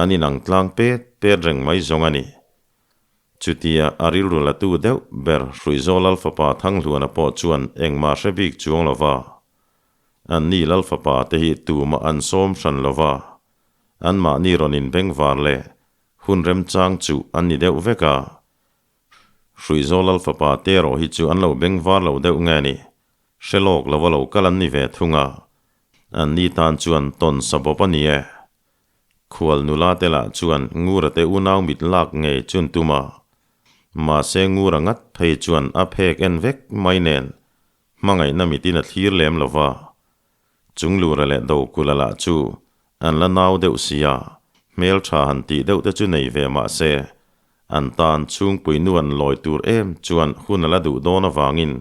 an inang tlang pet pet reng mai zawng a ni. Chutia a rilru latu deuh ber Hruihzawl Lalfapa Thanghluana pawh chuan engmah hre bik chuang lo va. Anni Lalfapa te hi tumah an sawm hran lo va, anmahni rawn inbengvar leh hun remchang chu an ni deuh vek a. Hruihzawl Lalfapa te erawh hi chu an lo bengvar lo deuh nge ni, hre lawk lova lo kal an ni ve thung a, anni tan chuan tawn sa bawp a ni e. Khual nula te lah chuan Ngura te unau mit lak ngei chun tum a, mahse Ngura ngat phei chuan a phek en vek mai nen hmangaihna mitin a thlir lem lo va. Chunglura leh Dokula lah chu an la nau deuh si a, hmeltha han tih deuh te chu nei ve mahse an tan chhungpui nu an lawi tur em chuan hun a la duh dawn avangin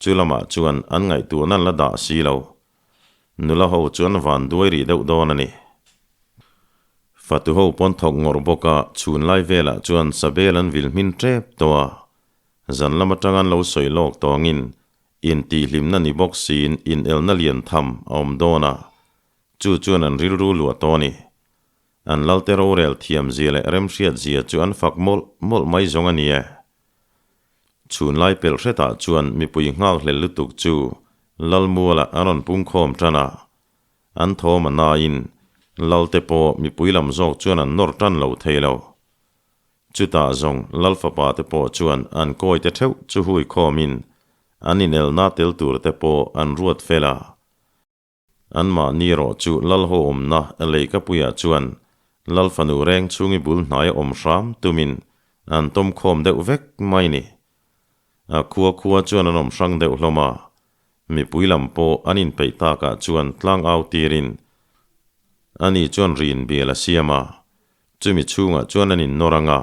chu lamah chuan an ngaihtuahna an la dah si lo. Nula ho chuan van duai rih deuh dawn a ni. Fatu ho pawn thawk ngawrh bawk a, chhun lai velah chuan Sabel an vil hmin tep tawh a. Zan lam atang an lo sawi lawk tawngin intihhlimna ni bawk siin inelna lian tham a awm dawn a, chu chuan an rilru luah tawh a ni. An lalte rorel thiam zia leh remhriat zia chu an fak mawlh mawlh mai zawng a ni e. Chhun lai pelh hretah chuan mipui nghakhlel lutuk chu Lalmualah an rawn pungkhawm tan a, An thawm a naiin Lalte pawh mipui lam zawk chuan an nawr tan lo thei lo. Chutah zawng Lal fapa te pawh chuan an kawi te theuh chu hui khawmin an inelna tel tur te pawh an ruat fel a. Anmahni erawh chu Lal ho awmna leikapuiah chuan Lal fanu reng chhungi bul hnaia awm hram tumin an tawm khawm deuh vek mai ni. A khua khua chuan an awm hrang deuh hlawm a, Mipui lam pawh an inpeih takah chuan tlang au tirin ani chuan rin bial a siam a, chumi chhungah chuan an innawr ang a,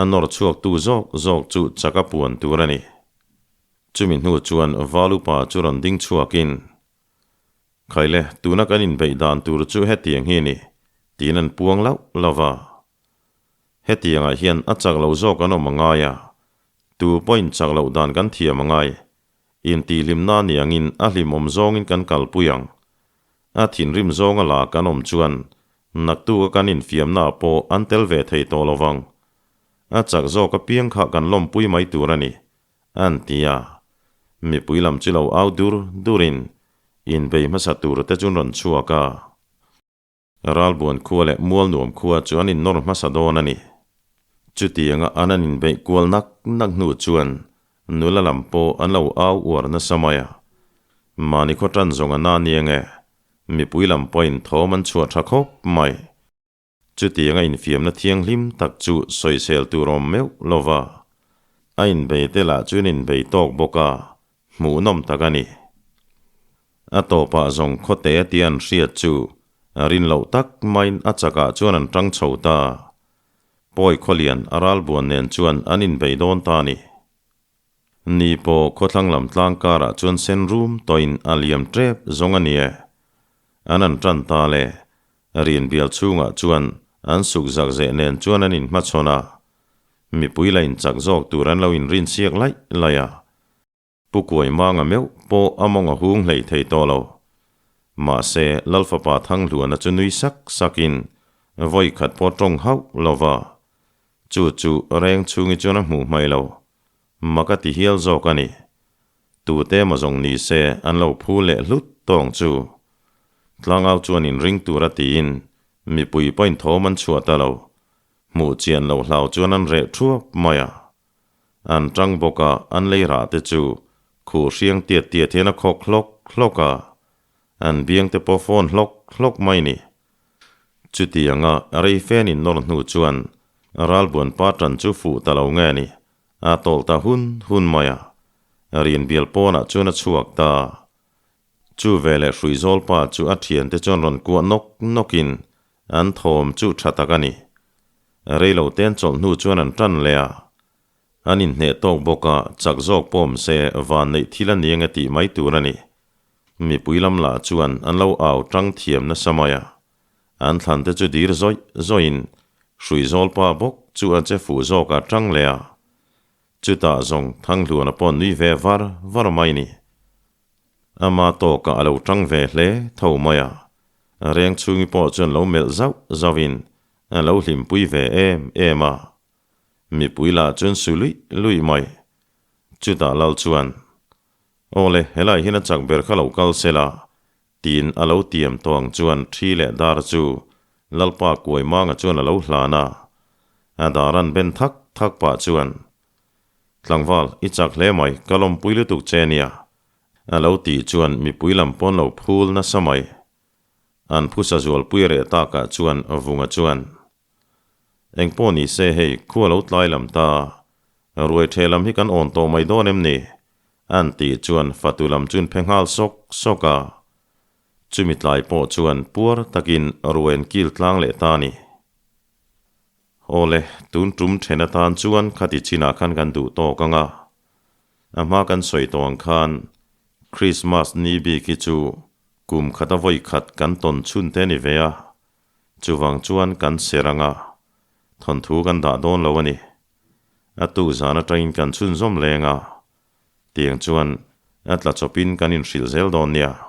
a nawr chhuaktu zawk zawk chu chak a puan tur a ni. Chumi hnu chuan Val upa chu rawn ding chhuakin, Khaile, tuna kan inbeih dan tur chu hetiang hi a ni, tiin an puang lauh lauh va. Hetiangah hian a chak lo zawk an awm a ngai a, tu pawhin chak loh dan kan thiam a ngai, Intihhlimna ni angin a hlimawm zawngin kan kalpui ang. A thinrim zawnga la kan awm chuan naktuka kan infiamnaah pawh an tel ve thei tawh lo vang. A chak zawk apiang kha kan lawmpui mai tur a ni, an ti a. Mipui lam chu lo au dur durin inbei hmasa tur te chu an rawn chhuak a. Ralbuan khua leh Mualnuam khua chu an innawr hmasa dawn a ni. Chutianga an an inbeih kual nak nak hnu chuan nula lam pawh an lo au uar nasa mai a. Mahni khaw tan zawng a na niang e, mipui lam pawhin thawm an chhuah tha khawp mai. Chutianga infiamna thianghlim tak chu sawisel tur awm meuh lo va, a inbei te lah chu an inbei tawk bawk a, Hmuhnawm tak a ni. A tawpah zawng khawte a tia an hriat chu rin loh tak maiin a chakah chuan an tang chho ta. Pawi khawlian a ralbuan nen chuan an inbei dawn ta a ni. Ni pawh khawthlang lam tlang karah chuan sen rum tawhin a liam tep zawng a ni e. An an tan ta le. Rinbial chhungah chuan an suk zak zeh nen chuan an inhmachhawn a. Mipui la inchak zawk tur an lo inrinsiak laih laih a. Pu Kuaimanga meuh pawh a mawng a hung hlei thei tawh lo. Mahse, Lalfapa Thanghluana chu nui sak sakin vawi khat pawh tawng hauh lo va. Chu chu reng chhungi chuan a hmuh hmai lo. Mak a ti hial zawk a ni. Tute emaw zawng ni se an lo phu leh hlut tawng chu. Tlangau chuan inring tura tiin mipui pawhin thawm an chhuah ta lo. Hmuh chian loh hlau chuan an reh thuap mai a. An tang bawk a, an lei rah te chu khuh hriang tiat tiat hian a khawk hlawk hlawk a, an biang te pawh fawn hlawk hlawk mai ni. Chutianga rei fen in nawr hnu chuan ralbuan pa tan chu fuh ta lo nge ni, a tawlh ta hun hun mai a, rinbial pawnah chuan a chhuak ta. Chu veleh hruihzawl pa chu a thiante chuan rawn kuah nawk nawkin an thawm chu tha tak a ni. Reilo ten chawlh hnu chuan an tan leh a, an inhneh tawk bawk a, chak zawk pawm se van neih thil a ni ange tih mai tur a ni. Mipui lam lah chuan an lo au tang thiam nasa mai a, an thlan te chu dir zawih zawihin hruihzawl pa bawk chu a che fuh zawk a tang leh a, chutah zawng Thanghluana pawh nui ve var var mai ni. Ama tawkah a lo tang ve hle tho mai a, reng chhungi pawh chuan lo melh zauh zauhin a lo hlimpui ve em em a. Mipui lah chuan su luih luih mai. Chutah lal chuan, Aw le, helai hian a chak ber kha lo kal se la, tiin a lo tiam tawh ang chuan thi leh dar chu Lalpa Kuaimanga chuan a lo hlan a. A dar an ben thak thak pah chuan, Tlangval, i chak hle mai, ka lawmpui lutuk che nia, a lo tih chuan mipui lam pawn lo phul nasa mai. An phusa zualpui reh takah chuan Vunga chuan, Engpawh ni se hei, khua lo tlai lam ta, ruai ṭheh lam hi kan awn tawh mai dawn em ni? an tih chuan fatu lam chuan phe nghal sawk sawk a. Chumi tlai pawh chuan puar takin ruai an kil tlang leh ta a ni. Awle, tun tum then atan chuan khati chinah khan kan duh tawk ang a. A hma kan sawi tawh ang khan Christmas ni bik hi chu kum khata vawi khat kan tawn chhun te a ni ve a. Chuvang chuan kan ser anga thawnthu kan dah dawn lo a ni. A tuk zan atangin kan chhunzawm leng a, tiang chuan a tla chawpin kan inhrilh zel dawn nia.